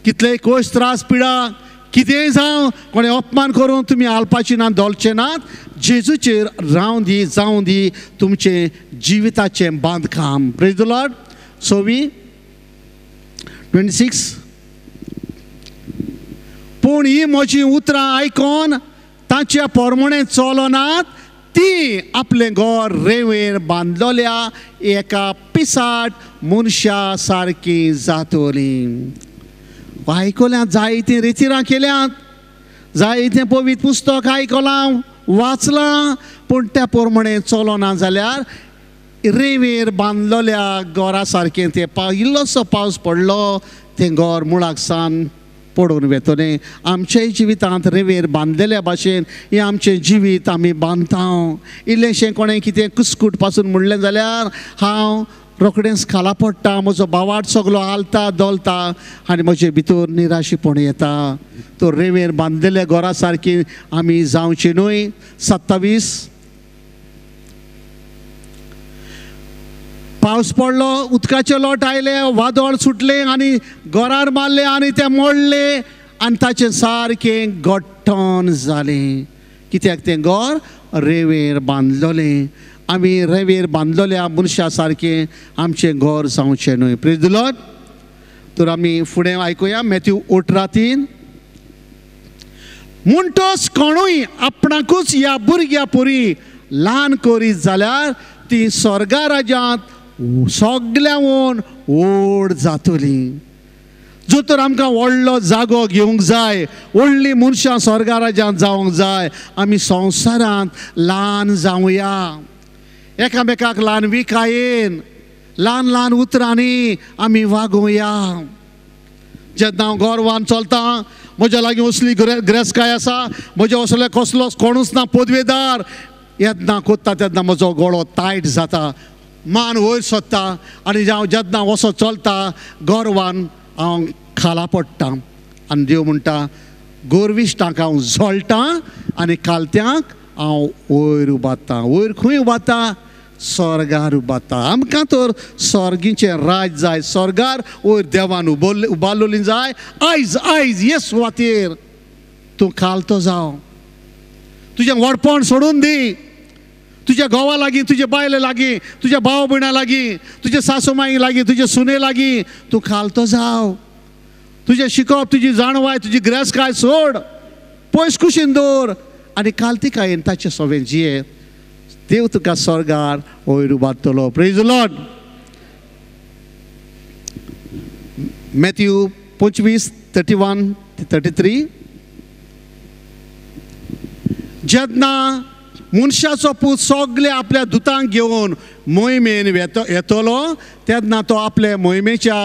कितलेय कोश, त्रास, पिडा कितेंय जावं, कोणें अपमान करून तुमी हालपाची ना, डोलचे नात. जेजूचेर रावं दी, जावं दी तुमचें जिविताचें बांदकाम. Praise the Lord. 26 26. पूण ही म्हजी उतरां आयकोन तांच्या पोरमोणे चलनात ती आपलें घर रेंवेर बांदलेल्या एका पिसाट मनशा सारकी जातली. आयकल्यात, जायतीं रेतिरां केल्यात, जायतें पवित्र पुस्तक आयकलां, वाचलां, पूण त्या प्रमाणे चलना जाल्यार रेंवेर बांदलेल्या घरा सारकें तें इल्लोसो पावस पडलो तें घर मुळाक सान पडून वेतलें. आमच्याय जिवितांत रेंवेर बांदलेल्या भाशेन हें आमचें जिवीत आमी बांदता. इल्लेंशें कोणें कितें कुस्कूट पासून म्हणलें जाल्यार हांव रोखडेंच खाला पडटा, म्हजो बावाट सगलो हालता डोलता आनी म्हजे भितर निराशीपण येता. तो रेंवेर बांदलेल्या घरा सारकी आमी जावची न्हय. 27. पावस पडलो, उदकाचे लोट आयले, वादळ सुटलें आनी घरार मारलें आनी तें मोडलें आनी ताचें सारकें गट्टण जालें. कित्याक तें घर रेंवेर बांदलेलें. आमी रेंवेर बांदलेल्या मनशा सारकें आमचें घर जावचें न्हय. Praise the Lord. तर आमी फुडें आयकुया मॅथ्यू 18:3. म्हणटच कोणूय आपणाकूच ह्या भुरग्या पुरी ल्हान करीत जाल्यार ती स्वर्गा राज्यांत सगळ्यांवून व्हड जातली. जो तर आमकां व्हडलो जागो घेवंक जाय, व्हडलीं मनशां स्वर्गा राज्यांत जावंक जाय, आमी संवसारांत ल्हान जावया. एकामेकाक ल्हान विकायेन, ल्हान ल्हान उतरांनी आमी वागोवया. जेन्ना हांव गोरवान चलतां, म्हज्या लागीं असली ग्रेसकाय आसा, म्हज्या असले कसलोच कोणूच ना पदवेदार, येतना कोत्ता तेन्ना म्हजो गळो तायट जाता, मान वयर सोदता आनी हांव जेन्ना वसो चलता गोरवान हांव खाला पडटा. आनी देव म्हणटा गोरविश्टांक हांव जळटा आनी कालत्यांक हांव वयर उबारता. वयर खंय उबारता? स्वर्गार उबारता. आमकां तर स्वर्गीचें राज जाय, स्वर्गार वयर देवान उबारलेली जाय. आयज आयज हे सुवातेर तूं खालतो जाव, तुजें व्हडपण सोडून दी, तुज्या घोवा लागीं, तुज्या बायले लागीं, तुज्या भाव भयणा लागीं, तुज्या सासू माई लागीं, तुज्या सुने लागीं तूं खालतो जाव. तुजें शिकप, तुजी जाणवाय, तुजी ग्रेसकाय सोड, पयस कुशीन दवर आनी कालतिकायेन ताचे सोवें जिये, देव तुका स्वर्गार वयर उबारतलो. Praise Lord. Matthew 25 31 ते 33. जेन्ना मनशाचो पूत सगळे आपल्या दुतांक घेवन मोहिमेन येतलो तेन्ना तो आपले मोहिमेच्या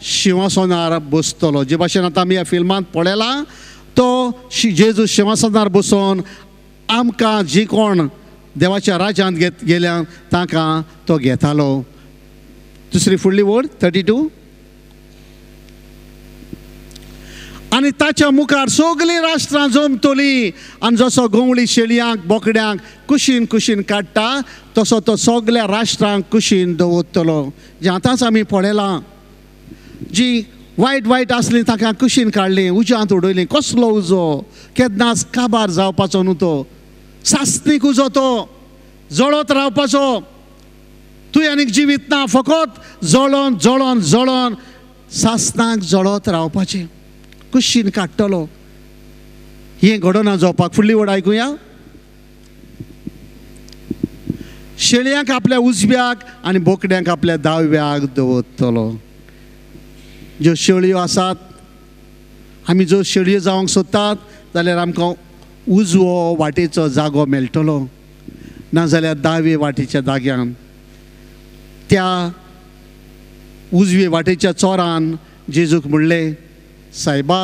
शिंवासनार बसतलो. जे भाशेन आतां आमी ह्या फिल्मांत पळयलां, तो जेजू शिंवासनार बसून आमकां जी कोण देवाच्या राज्यांत गेल्या तांकां तो घेतालो. दुसरी फुडली वर्ड 32. आनी ताच्या मुखार सगळीं राष्ट्रां जमतलीं आनी जसो गवळी शेळयांक बोकड्यांक कुशीन कुशीन काडटा तसो तो सगळ्या राष्ट्रांक कुशीन दवरतलो. जें आतांच आमी पळयलां, जी वायट वायट आसली तांकां कुशीन काडली, उज्यांत उडयली. कसलो उजो, केन्नाच काबार जावपाचो न्हू तो, सासणीक उजो, तो जळत रावपाचो. तूं आनीक जिवीत ना, फकत जळोन जळोन जळोन सासणाक जळत रावपाचें, कुशीन काडटलो. हें घडोना जावपाक. फुडली वड आयकुया. शेळयांक आपल्या उजव्याक आनी बोकड्यांक आपल्या दाव्याक दवरतलो. ज्यो शेळयो आसात, आमी ज्यो शेळयो जावंक सोदतात जाल्यार आमकां उजवो वाटेचो जागो मेळटलो, नाजाल्यार दावे वाटेच्या जाग्यान. त्या उजवे वाटेच्या चोरान जेजूक म्हणलें, सायबा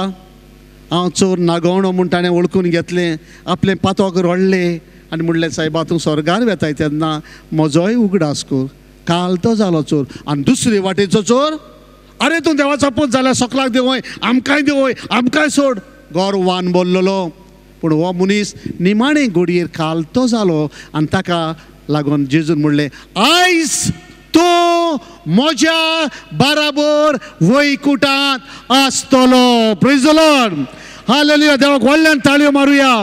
हांव चोर नागवणो म्हूण ताणें वळखून घेतलें, आपलें पातोक रडलें आनी म्हणलें, सायबा तूं स्वर्गार वेताय तेन्ना म्हजोय उगडास कर. काल तो जालो चोर. आनी दुसरे वाटेचो चोर, अरे तूं देवाचो पूत जाल्यार सकलाक देंवय, आमकांय देंवय, आमकांय सोड. गोरवान बोल्लोलो. पूण हो मनीस निमाणे घडयेर काल तो जालो आनी ताका लागून जेजून म्हणलें, आयज तूं म्हज्या बराबर वैकुटांत आसतलो. Praise the Lord. हालेलुया. देवाक व्हडल्यान ताळयो मारुया.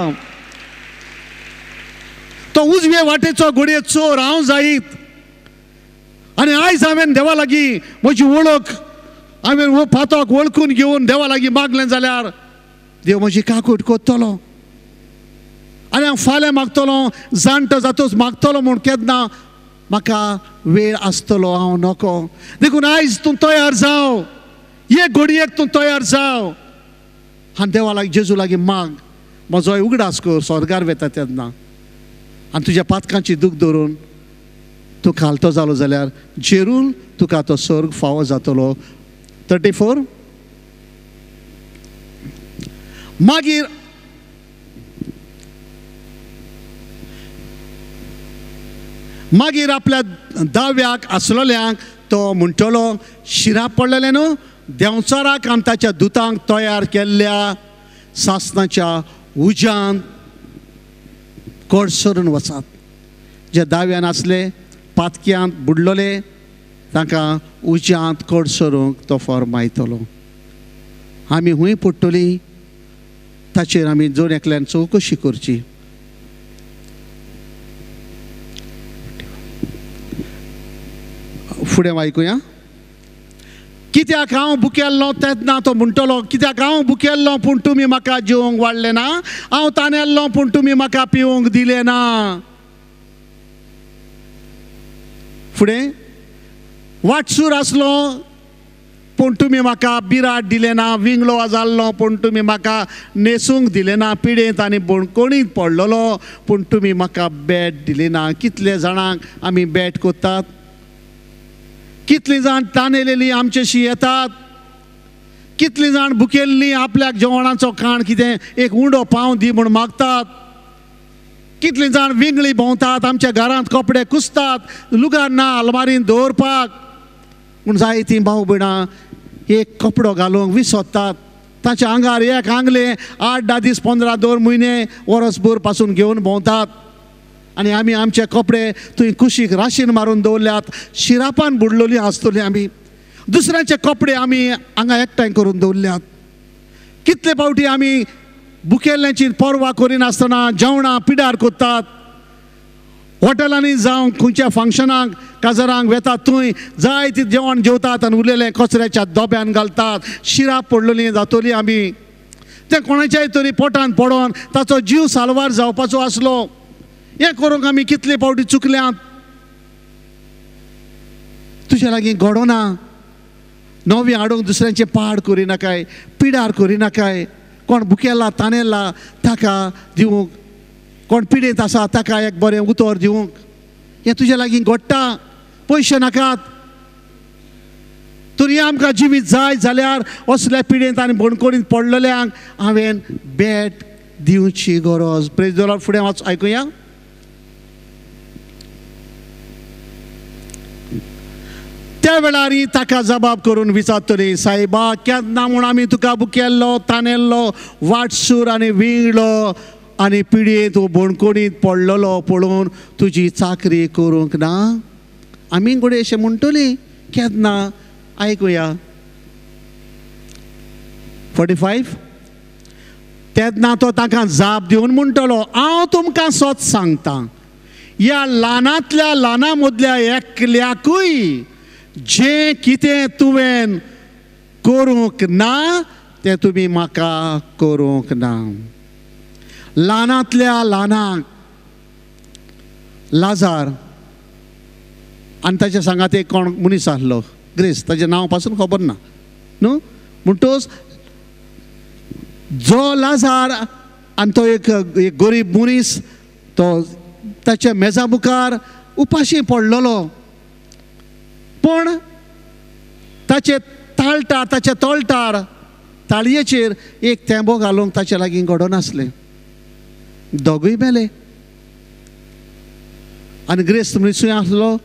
तो उजवे वाटेचो घडये चोर हांव जायत आनी आयज हांवें देवा लागीं म्हजी वळख, हांवें हो पातोक वळखून घेवन देवा लागीं मागलें जाल्यार देव म्हजी काकूट कोत्तलो आनी हांव फाल्यां मागतलो, जाणटो जातूच मागतलो म्हूण केन्ना म्हाका वेळ आसतलो हांव नको. देखून आयज तूं तयार जाव, एक घडयेक तूं तयार जाव आनी देवा लागीं जेजू लागीं माग, म्हजोय उगडास कर स्वर्गार वेता तेन्ना आनी तुज्या पातकांची दूख धरून तूं खालतो जालो जाल्यार जेरून तुका तो स्वर्ग फावो जातलो. 34. मागीर मागीर आपल्या दाव्याक आसलेल्यांक तो म्हणटलो, शिरा पडलेलें न्हू देंवचाराक आनी ताच्या दुतांक तयार केल्ल्या सासणाच्या उज्यान कडसरून वचात. जे दाव्यान आसले पातक्यांत बुडलोले तांकां उज्यांत कडसरूंक तो फॉर्मायतलो. आमी हुंय पडटली ताचेर आमी जण एकल्यान चवकशी करची. फुडें आयकुया. कित्याक हांव भुकेल्लो तेन्ना तो म्हणटलो, कित्याक हांव भुकेल्लो पूण तुमी म्हाका जेवंक वाडलें ना, हांव तानेल्लो पूण तुमी म्हाका पिवंक दिलें ना. फुडें वाटसूर आसलो पूण तुमी म्हाका बिराट दिलें ना, विंगलो जाल्लो पूण तुमी म्हाका न्हेसूंक दिलें ना, पिडेंत आनी बणकोणींत पडलेलो पूण तुमी म्हाका बेट दिलें ना. कितले जाणांक आमी बेट कोत्तात, कितलीं जाण तानेलेलीं आमचेशी येतात, कितलीं जाण भुकेल्लीं आपल्याक जेवणाचो खाण कितें एक उंडो पाव दी म्हूण मागतात, कितलीं जाण विंगळी भोंवतात, आमच्या घरांत कपडे कुसतात, लुगार ना अलमारीन दवरपाक, पूण जायतीं भाव भयणां एक कपडो घालूंक विसरतात. ताच्या आंगार एक आंगलें 8-10 दीस 15 2 म्हयने वरसभर पासून घेवन भोंवतात आनी आमी आमचे कपडे थंय कुशीक राशीन मारून दवरल्यात, शिरापान बुडलोली आसतली आमी, दुसऱ्यांचे कपडे आमी हांगा एकठांय करून दवरल्यात. कितले फावटी आमी भुकेल्ल्यांची पर्वा करिनासतना जेवणां पिडार कोत्तात, हॉटेलांनी जावं खंयच्या फंक्शनाक काजरांक वेतात थंय जाय ती जेवण जेवतात आनी उरलेलें कचऱ्याच्या दोब्यान घालतात, शिराप पडलेली जातली आमी. तें कोणाच्याय तरी पोटान पडोन ताचो जीव साल्वार जावपाचो आसलो. हें करूंक आमी कितले फावटी चुकल्यात. तुज्या लागीं घडोना, नवी हाडूंक दुसऱ्यांचें पाड करिनाकाय, पिडार करिनाकाय. कोण भुकेला तानेला ताका दिवंक, कोण पिडेंत आसा ताका एक बरें उतर दिवंक, हें तुज्या लागीं घडटा. पयशे नाकात. तर हें आमकां जिवीत जाय जाल्यार असल्या पिडेंत आनी बणकोडींत पडलेल्यांक हांवें भेट दिवची गरज. प्रेज the Lord. फुडें वाच आयकुया. त्या वेळार ताका जबाब करून विचारतली, सायबा केन्ना म्हूण आमी तुका भुकेल्लो, तानेल्लो, वाटसूर आनी विंगलो आनी पिडयेंत बणकोडींत पडलेलो पळोवन तुजी चाकरी करूंक ना? आमी घडये अशें म्हणटली केन्ना. आयकुया 45. तेन्ना तो तांकां जाप दिवन म्हणटलो, हांव तुमकां सत सांगता, ह्या ल्हानांतल्या ल्हाना मदल्या एकल्याकूय जें कितें तुवें करूंक ना तें तुमी म्हाका करूंक ना. ल्हानांतल्या ल्हानाक लाजार आनी ताच्या सांगात एक कोण मनीस आसलो ग्रेस, ताचें नांव पासून खबर ना न्हू. म्हणटच जो लाजार आनी तो एक गरीब मनीस, तो ताच्या मेजा मुखार उपाशी पडलेलो, पूण ताचे ताळटार, ताच्या तोळटार ताळयेचेर एक तेंबो घालूंक ताचे लागीं घडोनासलें. दोगूय मेले. आनी ग्रेस्त मनीसूय आसलो,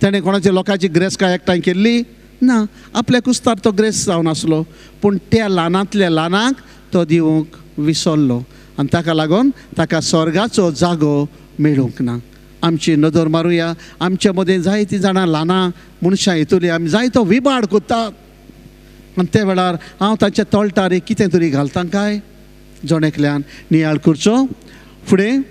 तेणें कोणाच्या लोकांची ग्रेसकाय एकठांय केल्ली ना, आपल्या कुस्तार तो ग्रेस जावन आसलो, पूण त्या ल्हानांतल्या ल्हानाक तो दिवंक विसरलो आनी ताका लागून ताका स्वर्गाचो जागो मेळूंक ना. आमची नदर मारुया, आमच्या मदें जायतीं जाणां ल्हानां मनशां येतली, आमी जायतो विबाड करतात आनी त्या वेळार हांव तांच्या तोळटार एक कितें तरी घालता काय, जण एकल्यान नियाळ करचो. फुडें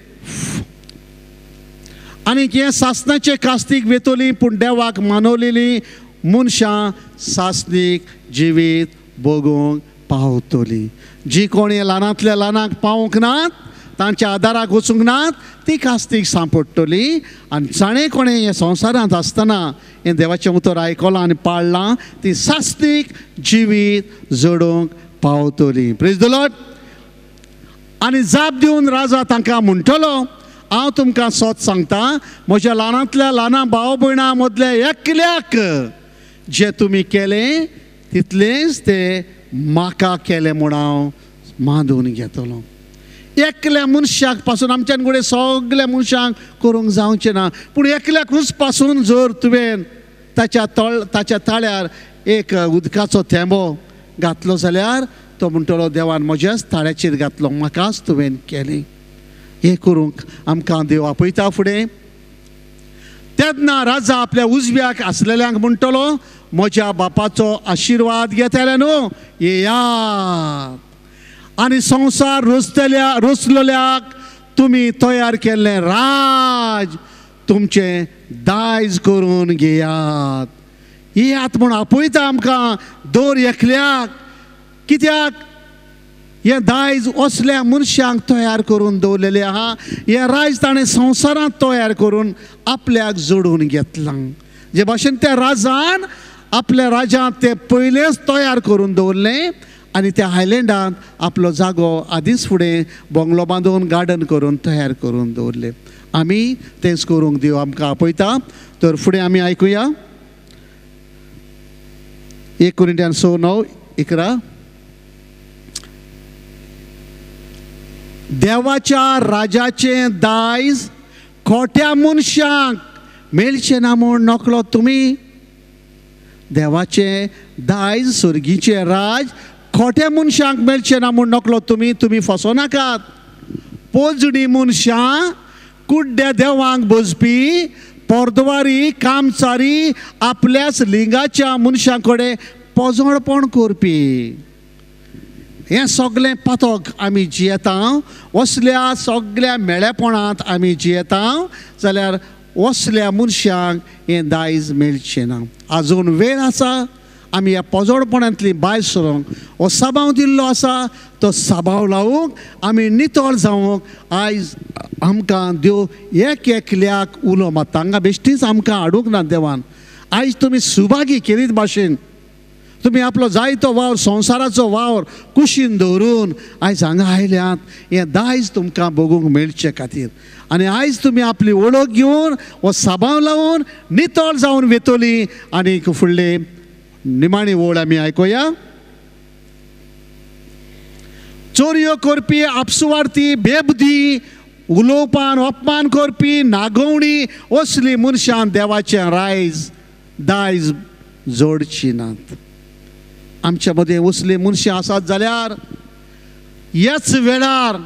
आनी हें सासणाचे कास्तीक वेतली, पूण देवाक मानवलेली मनशां सासणीक जिवीत भोगूंक पावतली. जी कोण हे ल्हानांतल्या ल्हानांक पावूंक नात, तांच्या आदाराक वचूंक नात, ती कास्तीक सांपडटली. आनी जाणें कोणें हे संवसारांत आसतना हें देवाचें उतर आयकलां आनी पाळ्ळां, ती सासणीक जिवीत जोडूंक पावतली. Praise the Lord. आनी जाप दिवन राजा तांकां म्हणटलो, हांव तुमकां सत सांगता, म्हज्या ल्हानांतल्या ल्हाना भाव भयणां मदल्या एकल्याक जें तुमी केलें तितलेंच तें म्हाका केलें म्हूण हांव मानून घेतलो. एकल्या मनशाक पासून आमच्यान घडये सगल्या मनशांक करूंक जावचें ना, पूण एकल्याकूच पासून जर तुवें ताच्या ताळ्यार एक उदकाचो थेंबो घातलो जाल्यार तो म्हणटलो, देवान म्हज्याच ताळ्याचेर घातलो, म्हाकाच तुवें केलें. हें करूंक आमकां देव आपयता. फुडें तेन्ना राजा आपल्या उजव्याक आसलेल्यांक म्हणटलो, म्हज्या बापाचो आशिर्वाद घेतले न्हू, येयात आनी संवसार रचलेल्याक तुमी तयार केल्लें राज तुमचें दायज करून घेयात. येयात म्हूण आपयता आमकां दर एकल्याक. कित्याक हें दायज असल्या मनशांक तयार करून दवरलेलें आहा, हें राज ताणें संवसारांत तयार करून आपल्याक जोडून घेतलां. जे भाशेन त्या राजान आपल्या राजांत तें पयलेंच तयार करून दवरलें आनी त्या आयलँडांत आपलो जागो आदींच फुडें बंगलो बांदून गार्डन करून तयार करून दवरलें. आमी तेंच करूंक देव आमकां आपयता. तर फुडें आमी आयकुया 1 कोरिंथियन 6:9-11. देवाच्या राजाचें दायज खोट्या मनशांक मेळचें ना म्हूण नकळो तुमी. देवाचें दायज सर्गीचें राज खोट्या मनशांक मेळचें ना म्हूण नकळो तुमी. तुमी फसोनाकात. पोजडी मनशां, कुड्ड्या देवांक बसपी, पोरद्वारी, कामचारी, आपल्याच लिंगाच्या मनशां कडेन पोजडपण करपी, हें सगळें पातक आमी जियेता. असल्या सगळ्या मेळेपणांत आमी जियेता जाल्यार असल्या मनशांक हें दायज मेळचें ना. आजून वेळ आसा, आमी ह्या पोजोडपणांतली भायर सरोंक हो साबाव दिल्लो आसा, तो साबाव लावंक आमी नितळ जावंक आयज आमकां देव एक एकल्याक उलो मारता. हांगा बेश्टीच आमकां हाडूंक ना देवान. आयज तुमी सुभागी केरीत भाशेन तुमी आपलो जायतो वावर, संवसाराचो वावर कुशीन दवरून आयज हांगा आयल्यात, हें दायज तुमकां भोगूंक मेळचे खातीर. आनी आयज तुमी आपली वळख घेवन हो साबाव लावन नितळ जावन वेतली. आनी फुडले निमाणी ओळ आमी आयकुया. चोरयो करपी, आपसुवार्थी, बेबदी, उलोवपान अपमान करपी, नागोवणी असली मनशान देवाचें रायज दायज जोडची नात. आमच्या मदें असली मनशां आसात जाल्यार ह्याच वेळार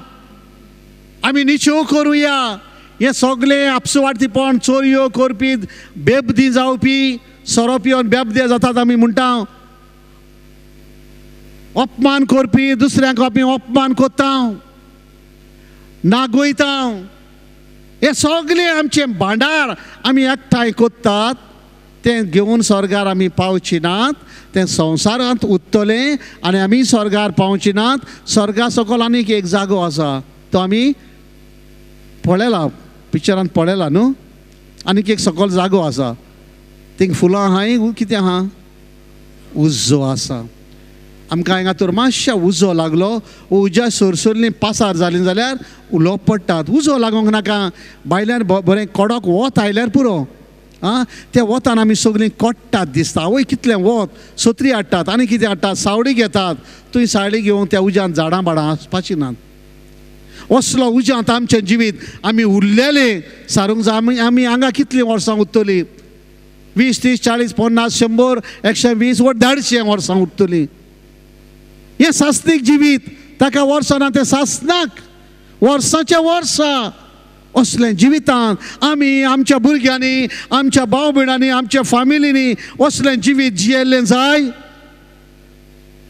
आमी निचेव करुया. हें सगळें आपसुवार्थीपण, चोरयो करपी, बेबदी जावपी, सोरो पिवन बेबदे जातात आमी म्हणटा, अपमान करपी, दुसऱ्यांक आमी अपमान करता, नागोयता, हे सगळे आमचें भांडार आमी एकठांय करतात, तें घेवन स्वर्गार आमी पावची नात, तें संवसारांत उरतलें आनी आमी स्वर्गार पावची नात. स्वर्गा सकयल आनीक एक जागो आसा, तो आमी पळयला, पिक्चरान पळयला न्हू. आनीक एक सकयल जागो आसा, थिंग फुलां आहाय, कितें आहा, उजो आसा. आमकां हांगा तर मातशा उजो लागलो, उज्या सरसरलीं पासार जालीं जाल्यार उलोवप पडटात. उजो लागोंक नाका, भायल्यान बरें कडक वत आयल्यार पुरो. आं, त्या वतान आमी सगळीं कोट्टात दिसता, आवय कितलें वत, सत्री हाडटात आनी कितें हाडटात, सावडी घेतात. तुवें सावडी घेवन त्या उज्यान झाडां भाडां आसपाची नात. असलो उज्यांत आमचें जिवीत आमी उरलेलें सारूंक जाय. आमी हांगा कितलीं वर्सां उरतलीं, 20, 30, 40, 50, 100, 120 वा 150 वर्सां उरतलीं. हें सासणीक जिवीत, ताका वर्सां ना, तें सासणाक वर्सांच्या वर्सां. असलें जिवितांत आमी आमच्या भुरग्यांनी, आमच्या भाव भयणांनी, आमच्या फामिलींनी असलें जिवीत जियेल्लें जाय.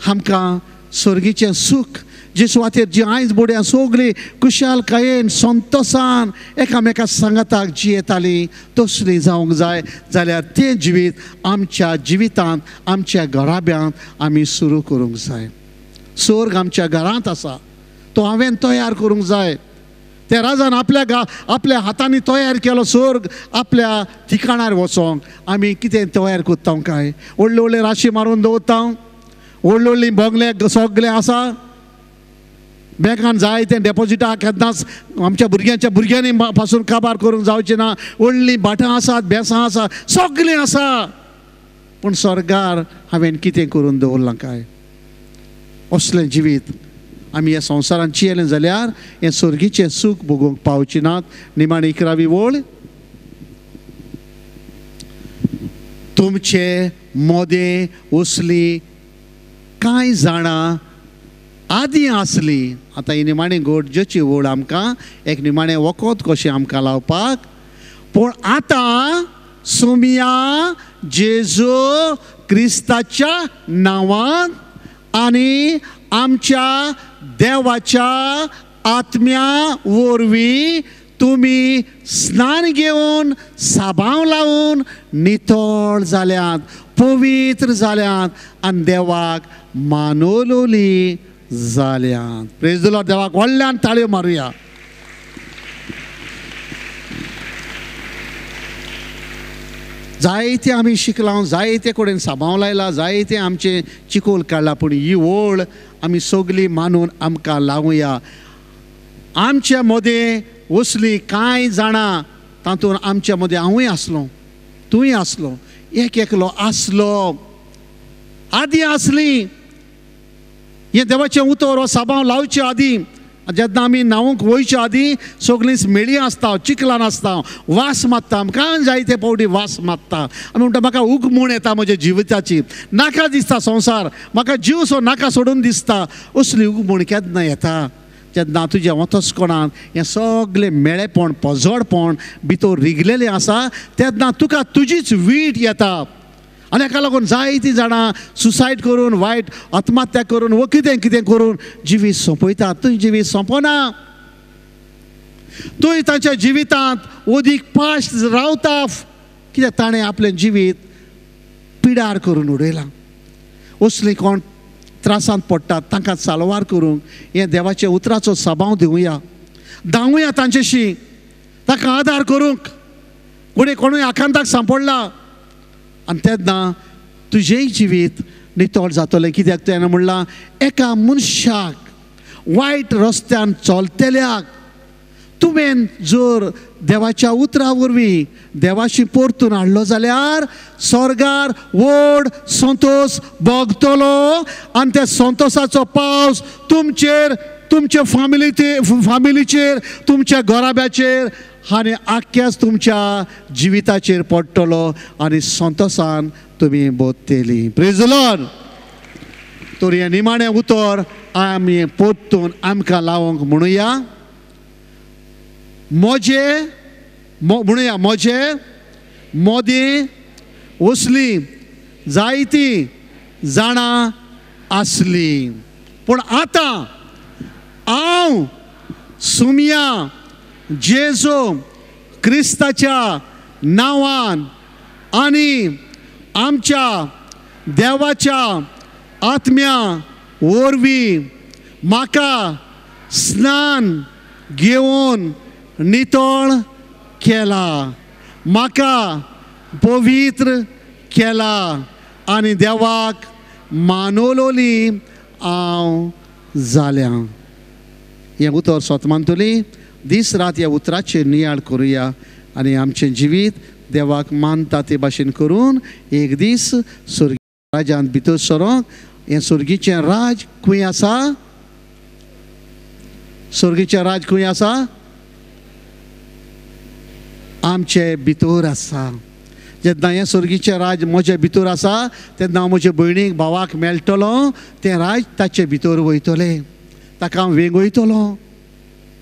आमकां स्वर्गीचें सूख जे सुवातेर जी आयज बोड्यां सगळीं खुशालकायेन संतोसान एकामेका सांगाताक जियेतालीं तसलीं जावंक जाय जाल्यार तें जिवीत आमच्या जिवितांत, आमच्या घराब्यांत आमी सुरू करूंक जाय. स्वर्ग आमच्या घरांत आसा, तो हांवें तयार करूंक जाय. त्या राजान आपल्या आपल्या हातांनी तयार केलो स्वर्ग, आपल्या ठिकाणार वचोंक. आमी कितें तयार करता काय? व्हडले व्हडले राशी मारून दवरता, व्हडले व्हडली बंगले सगळे आसा, बँकान जाय तें डेपोजिटा केन्नाच आमच्या भुरग्यांच्या भुरग्यांनी पासून काबार करूंक जावचें ना. व्हडलीं भाटां आसात, बेसां आसा, सगळें आसा, पूण स्वर्गार हांवें कितें करून दवरलां काय? असलें जिवीत आमी ह्या संवसारांत जियेलें जाल्यार हें स्वर्गीचें सूख भोगूंक पावची नात. निमाणी 11वी ओळ, तुमचे मोदें असली कांय जाणां आदीं आसली. आतां ही निमाणी गरजेची ओळ आमकां, एक निमाणें वखद कशें आमकां लावपाक. पूण आतां सुमिया जेजू क्रिस्ताच्या नांवान आनी आमच्या देवाच्या आत्म्या वरवीं तुमी स्नान घेवन साबाव लावन नितळ जाल्यात, पवित्र जाल्यात आनी देवाक मानवलोली जाल्यात. प्रेज the Lord. देवाक व्हडल्यान ताळयो मारुया. जायते आमी शिकलां, जायते कडेन साबाव लायला, जायते आमचें चिकोल काडला, पूण ही ओळ आमी सगळी मानून आमकां लावया. आमच्या मदें असली कांय जाणां, तातूंत आमच्या मदें हांवूय आसलो, तूंय आसलो, एक एकलो आसलो, आदीं आसली. हें देवाचें उतर हो साबाव लावचे आदीं, जेन्ना आमी न्हावंक वयचे आदीं सगळींच मेळी आसता, चिखलान आसता, वास मारता. आमकां जायते फावटी वास मारता. आमी म्हणटा म्हाका उगमूण येता म्हज्या जिविताची, नाका दिसता संवसार, म्हाका जीव सो नाका सोडून दिसता. असली उगमूण केन्ना येता? जेन्ना तुज्या अंतस्करणांत हें सगळें मेळेपण, पोजडपण भितर रिगलेलें आसा, तेन्ना तुका तुजीच वीट येता. आनी हाका लागून जायतीं जाणां सुसायड करून, वायट आत्महत्या करून वो कितें कितें करून जिवीत सोंपयतात. तुजें जिवीत सोंपना, तूं तांच्या जिवितांत अदीक पाश रावता, कित्याक ताणें आपलें जिवीत पिडार करून उडयलां. असली कोण त्रासांत पडटात तांकां साल्वार करूंक हें देवाच्या उतराचो सभाव दिवया, धांवुया तांच्याशी, ताका आदार करूंक. कोणी कोणूय आकांताक सांपडला आनी तेन्ना तुजेंय जिवीत नितळ जातलें. कित्याक तेणें म्हणलां एका मनशाक वायट रस्त्यान चलतल्याक तुवें जर देवाच्या उतरा वरवीं देवाशी परतून हाडलो जाल्यार स्वर्गार व्हड संतोश भोगतलो आनी त्या संतोशाचो पावस तुमचेर, तुमच्या फामिलीचेर, तुमच्या घराब्याचेर आनी आख्याच तुमच्या जिविताचेर पडटलो आनी संतोशान तुमी बोधतली. Praise the Lord. तर हें निमाणें उतर आमी परतून आमकां लावंक म्हणुया, म्हजे म्हणुया म्हजे मोदी असली जायती जाणां आसली, पूण आतां हांव सुमया जेजू क्रिस्ताच्या नांवान आनी आमच्या देवाच्या आत्म्या वरवीं म्हाका स्नान घेवन नितळ केला, म्हाका पवित्र केला आनी देवाक मानवलोली हांव जाल्या. हें उतर स्वत मानतली, दीस रात ह्या उतराचेर नियाळ करुया आनी आमचें जिवीत देवाक मानता ते भाशेन करून एक दीस स्वर्ग राजांत भितर सरोंक. हें स्वर्गीचें राज खंय आसा? स्वर्गीचें राज खंय आसा? आमचे भितर आसा. जेन्ना हें स्वर्गीचें राज म्हजे भितर आसा तेन्ना हांव म्हजे भयणीक भावाक मेळटलो, तें राज ताचे भितर वयतलें, ताका हांव वेंगयतलो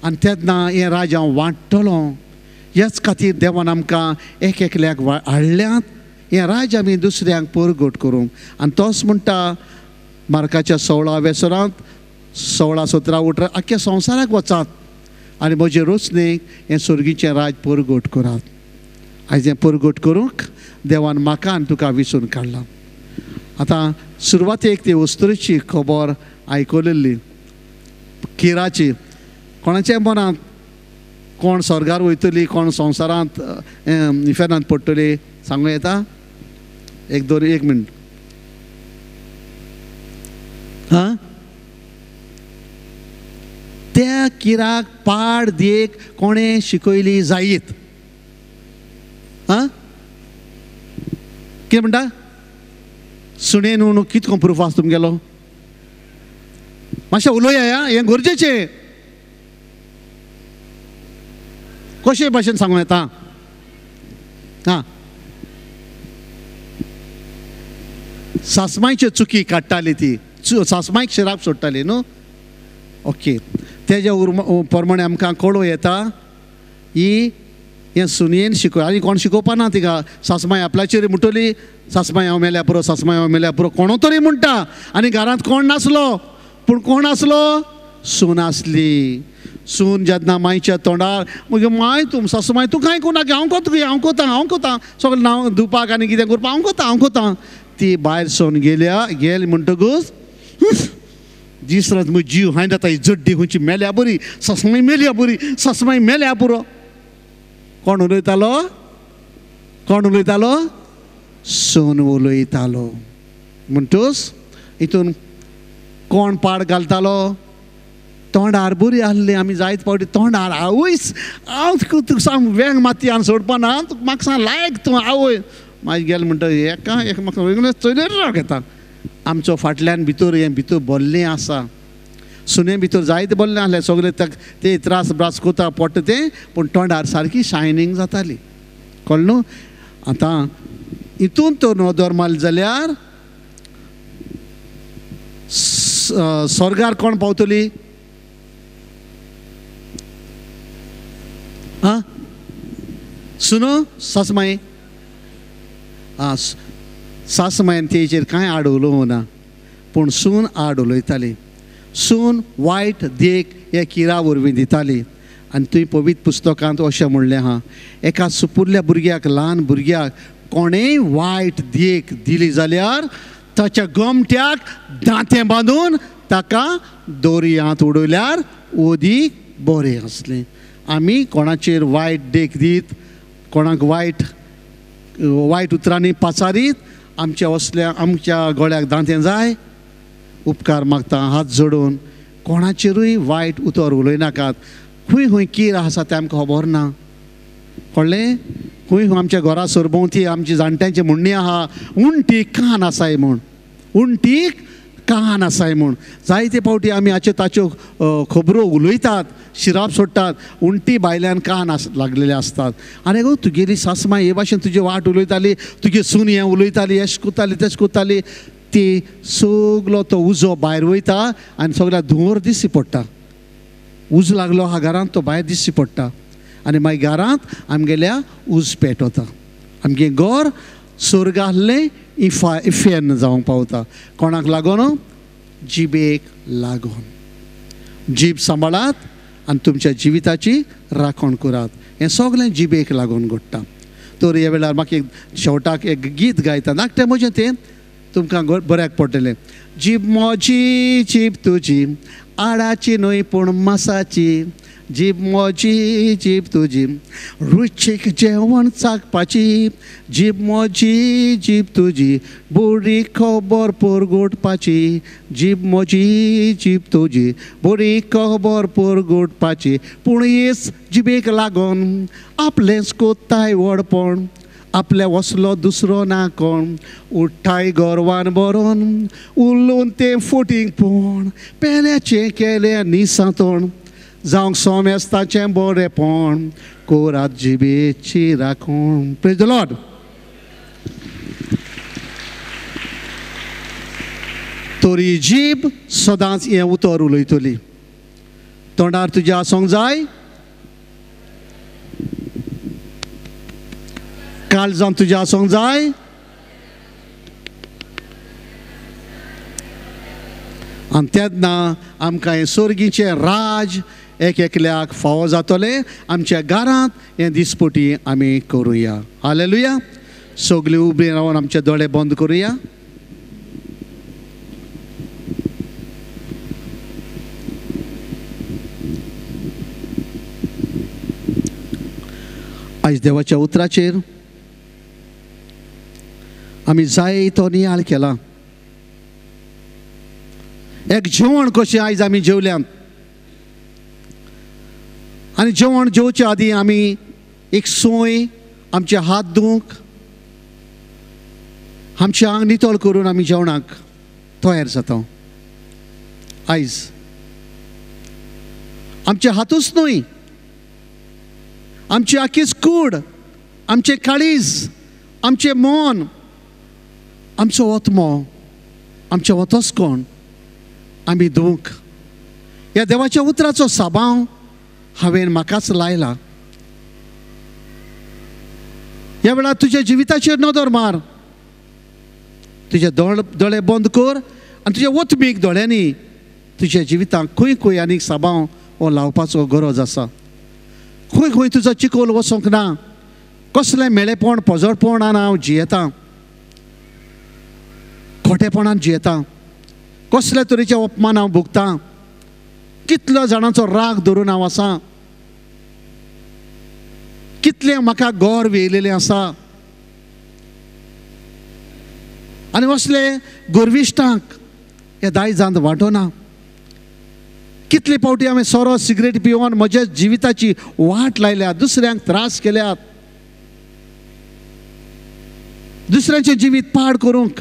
आनी तेन्ना हें राज हांव वांट्टलो. ह्याच खातीर देवान आमकां एक एकल्याक हाडल्यात हें राज आमी दुसऱ्यांक परगट करूंक. आनी तोच म्हणटा मार्काच्या 16व्या सरांत 16, 17, 18 आख्ख्या संवसाराक वचात आनी म्हजे रोचणेक हें स्वर्गीचें राज परगट करात. आयज हें परगट करूंक देवान म्हाका आनी तुका विसून काडलां. आतां सुरवातेक ती वस्तूची खबर आयकलेली किराची, कोणाच्या मनांत कोण स्वर्गार वयतली कोण संवसारांत इफेर्नांत पडटली सांगूं येता? एक दोन एक मिनट. हां, त्या किराक पाड देख कोणें शिकयली जायत? आं, कितें म्हणटा? सुणे न्हू कितको प्रूफ आसा तुमगेलो? मातशें उलोवया, हें गरजेचें. कशे भाशेन सांगूं येता? आं, सासमायच्यो चुकी काडटाली ती, सासमायक शिराप सोडटाली न्हू. ओके, तेज्या प्रमाणे आमकां कळोवं येता ही हें सुनयेन शिकय आनी कोण शिकोवपा ना तिका. सासमाय आपल्याचेर म्हणटली सासमाय हांव मेल्या पुरो, सासमाय हांव मेल्या पुरो, कोणो तरी म्हणटा. आनी घरांत कोण नासलो, पूण कोण आसलो? सून आसली. सून जेन्ना मायच्या तोंडार मागीर माय तूं सासमाय तूं कांय कोण नाका, हांव कोता हांव कोता हांव कोता सगळें नांव धुवपाक आनी कितें करपाक हांव कोता हांव कोता. ती भायर सरून गेल्या, गेली म्हणटकूच दीस रात म्हजो जीव हांय जाता, ही जड्डी खंयची मेल्या बरी, सासमाय मेल्या बरी, सासमाय मेल्या पुरो. कोण उलयतालो? कोण उलयतालो? सून उलयतालो. म्हणटूच हितून कोण पाड घालतालो? तोंडार बरी आसली आमी जायत फावटी तोंडार आवयस हांव तुका सांग वेंग माती आनी सोडपा ना, तुका म्हाका सांग लायक तूं आवय. मागीर गेले म्हणटा एका एक म्हाका चलयत राव घेता. आमचो फाटल्यान भितर हें भितर भरलें आसा, सुने भितर जायते भरलें आसलें सगळे ते त्रास ब्रास कोता पडटा तें, पूण तोंडार सारकी शायनींग जाताली. कळ्ळें न्हू? आतां हितून तर नदर मारली जाल्यार स्वर्गार कोण पावतली? आं, सुनो सासमाई. आं, सासमायन तेजेर कांय आड उलोवंक ना, पूण सून आड उलयताली. सून वायट देख हे किरा वरवीं दिताली. आनी तुवें पवित्र पुस्तकांत अशें म्हणलें आहा, एका सुपुरल्या भुरग्याक, ल्हान भुरग्याक कोणेंय वायट देख दिली जाल्यार ताच्या गोमट्याक दांतें बांदून ताका दोरयांत उडयल्यार ओदीक बरें आसलें. आमी कोणाचेर वायट देख दीत, कोणाक वायट वायट उतरांनी पाचारीत आमच्या असल्या आमच्या गळ्याक दांतें जाय. उपकार मागता हात जोडून, कोणाचेरूय वायट उतर उलयनाकात. खंय खंय कीर आसा तें आमकां खबर ना, कळ्ळें? खंय खंय आमच्या घरा सरभोंवती आमची जाणट्यांची म्हणणी आहा, उंटीक कान आसाय म्हूण, उंटीक कान आसाय म्हूण. जायते फावटी आमी हाच्यो ताच्यो खबरो उलयतात, शिराप सोडटात, उंटी भायल्यान कान लागलेले आसतात. आनी गो तुगेली सासमाय हे भाशेन तुजी वाट उलयताली, तुगे सून हें उलयताली, एश कोताली तेश कोताली, ती सगलो तो उजो भायर वयता आनी सगळ्या धुंवर दिश्टी पडटा. उजो लागलो हा घरांत तो भायर दिश्टी पडटा आनी मागीर घरांत आमगेल्या उज पेटवता, आमगे घर स्वर्ग आहलें इफा इफेर्न जावंक पावता. कोणाक लागोन? जिबेक लागोन. जीब सांबाळात आनी तुमच्या जिविताची राखण करात. हें सगळें जिबेक लागून घडटा. तर ह्या वेळार म्हाका एक शेवटाक एक गीत गायता, धाकटें म्हजें तें तुमकां बऱ्याक पडटलें. जीब म्हजी जीब तुजी आडाची न्हय पूण मासाची, जीब म्हजी जीब तुजी रुचीक जेवण चाखपाची, जीब म्हजी जीब तुजी बरी खबर परगटपाची, जीब म्हजी जीब तुजी बरी खबर परगटपाची, पूण हेच जिबेक लागून आपलेंच कोत्ताय व्हडपण, आपल्या वसलो दुसरो ना कोण, उठ्ठाय गोरवान बरोवन उलोवन तें फोटींगपण, पेल्याचें केलें निसांतोण, जावंक सोमेस्ताचें बरेंपण, कोरात जिबेची राखण. Praise the Lord. तरी जीब सदांच हें उतर उलयतली. तोंडार तुज्या आसूंक जाय, काळजांत तुज्या आसूंक जाय, आनी तेन्ना आमकां हें सोर्गीचें राज एक एकल्याक फावो जातलें. आमच्या घरांत हें दिसपटी आमी करुया. हालेलुया. सगळीं उबी रावन आमचे दोळे बंद करुया. आयज देवाच्या उतराचेर आमी जाय तो नियाळ केला. एक जेवण कशें आयज आमी जेवल्यात आनी जेवण जेवचे आदीं आमी एक सोय आमचे हात धुवंक, आमचें आंग नितळ करून आमी जेवणाक तयार जाता. आयज आमचे हातूच न्हय, आमची आखीच कूड, आमचें काळीज, आमचें मन, आमचो आत्मो, आमचें वतस्कोण आमी धुवंक ह्या देवाच्या उतराचो साबाव हांवें म्हाकाच लायला. ह्या वेळार तुज्या जिविताचेर नदर मार, तुजे दोळे बंद कर आनी तुज्या वतमीक दोळ्यांनी तुज्या जिविताक खंय खंय आनीक साबाव हो लावपाचो गरज आसा. खंय खंय तुजो चिकोल वचोंक ना, कसलें मेळेपण पोजडपणान हांव जियेतां, खोटेपणान जियेतां, कसले तरेचे अपमान हांव भोगतां, कितल्या जाणांचो राग धरून हांव आसा, कितलें म्हाका गर्व येयलेलें आसा आनी असले गर्विश्टांक ह्या दायजांत वांटोना. कितले फावटी हांवें सोरो सिगरेट पिवन म्हज्या जिविताची वाट लायल्या, दुसऱ्यांक त्रास केल्यात, दुसऱ्यांचें जिवीत पाड करूंक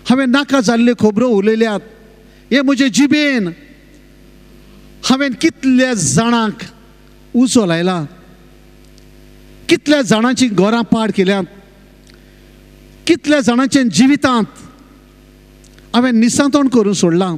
हांवें नाका जाल्ल्यो खबरो उलयल्यात. हे म्हजे जिबेन हांवें कितल्या जाणांक उजो लायला, कितल्या जाणांची घरां पाड केल्यात, कितल्या जाणांच्या जिवितांत हांवें निसांतण करून सोडलां.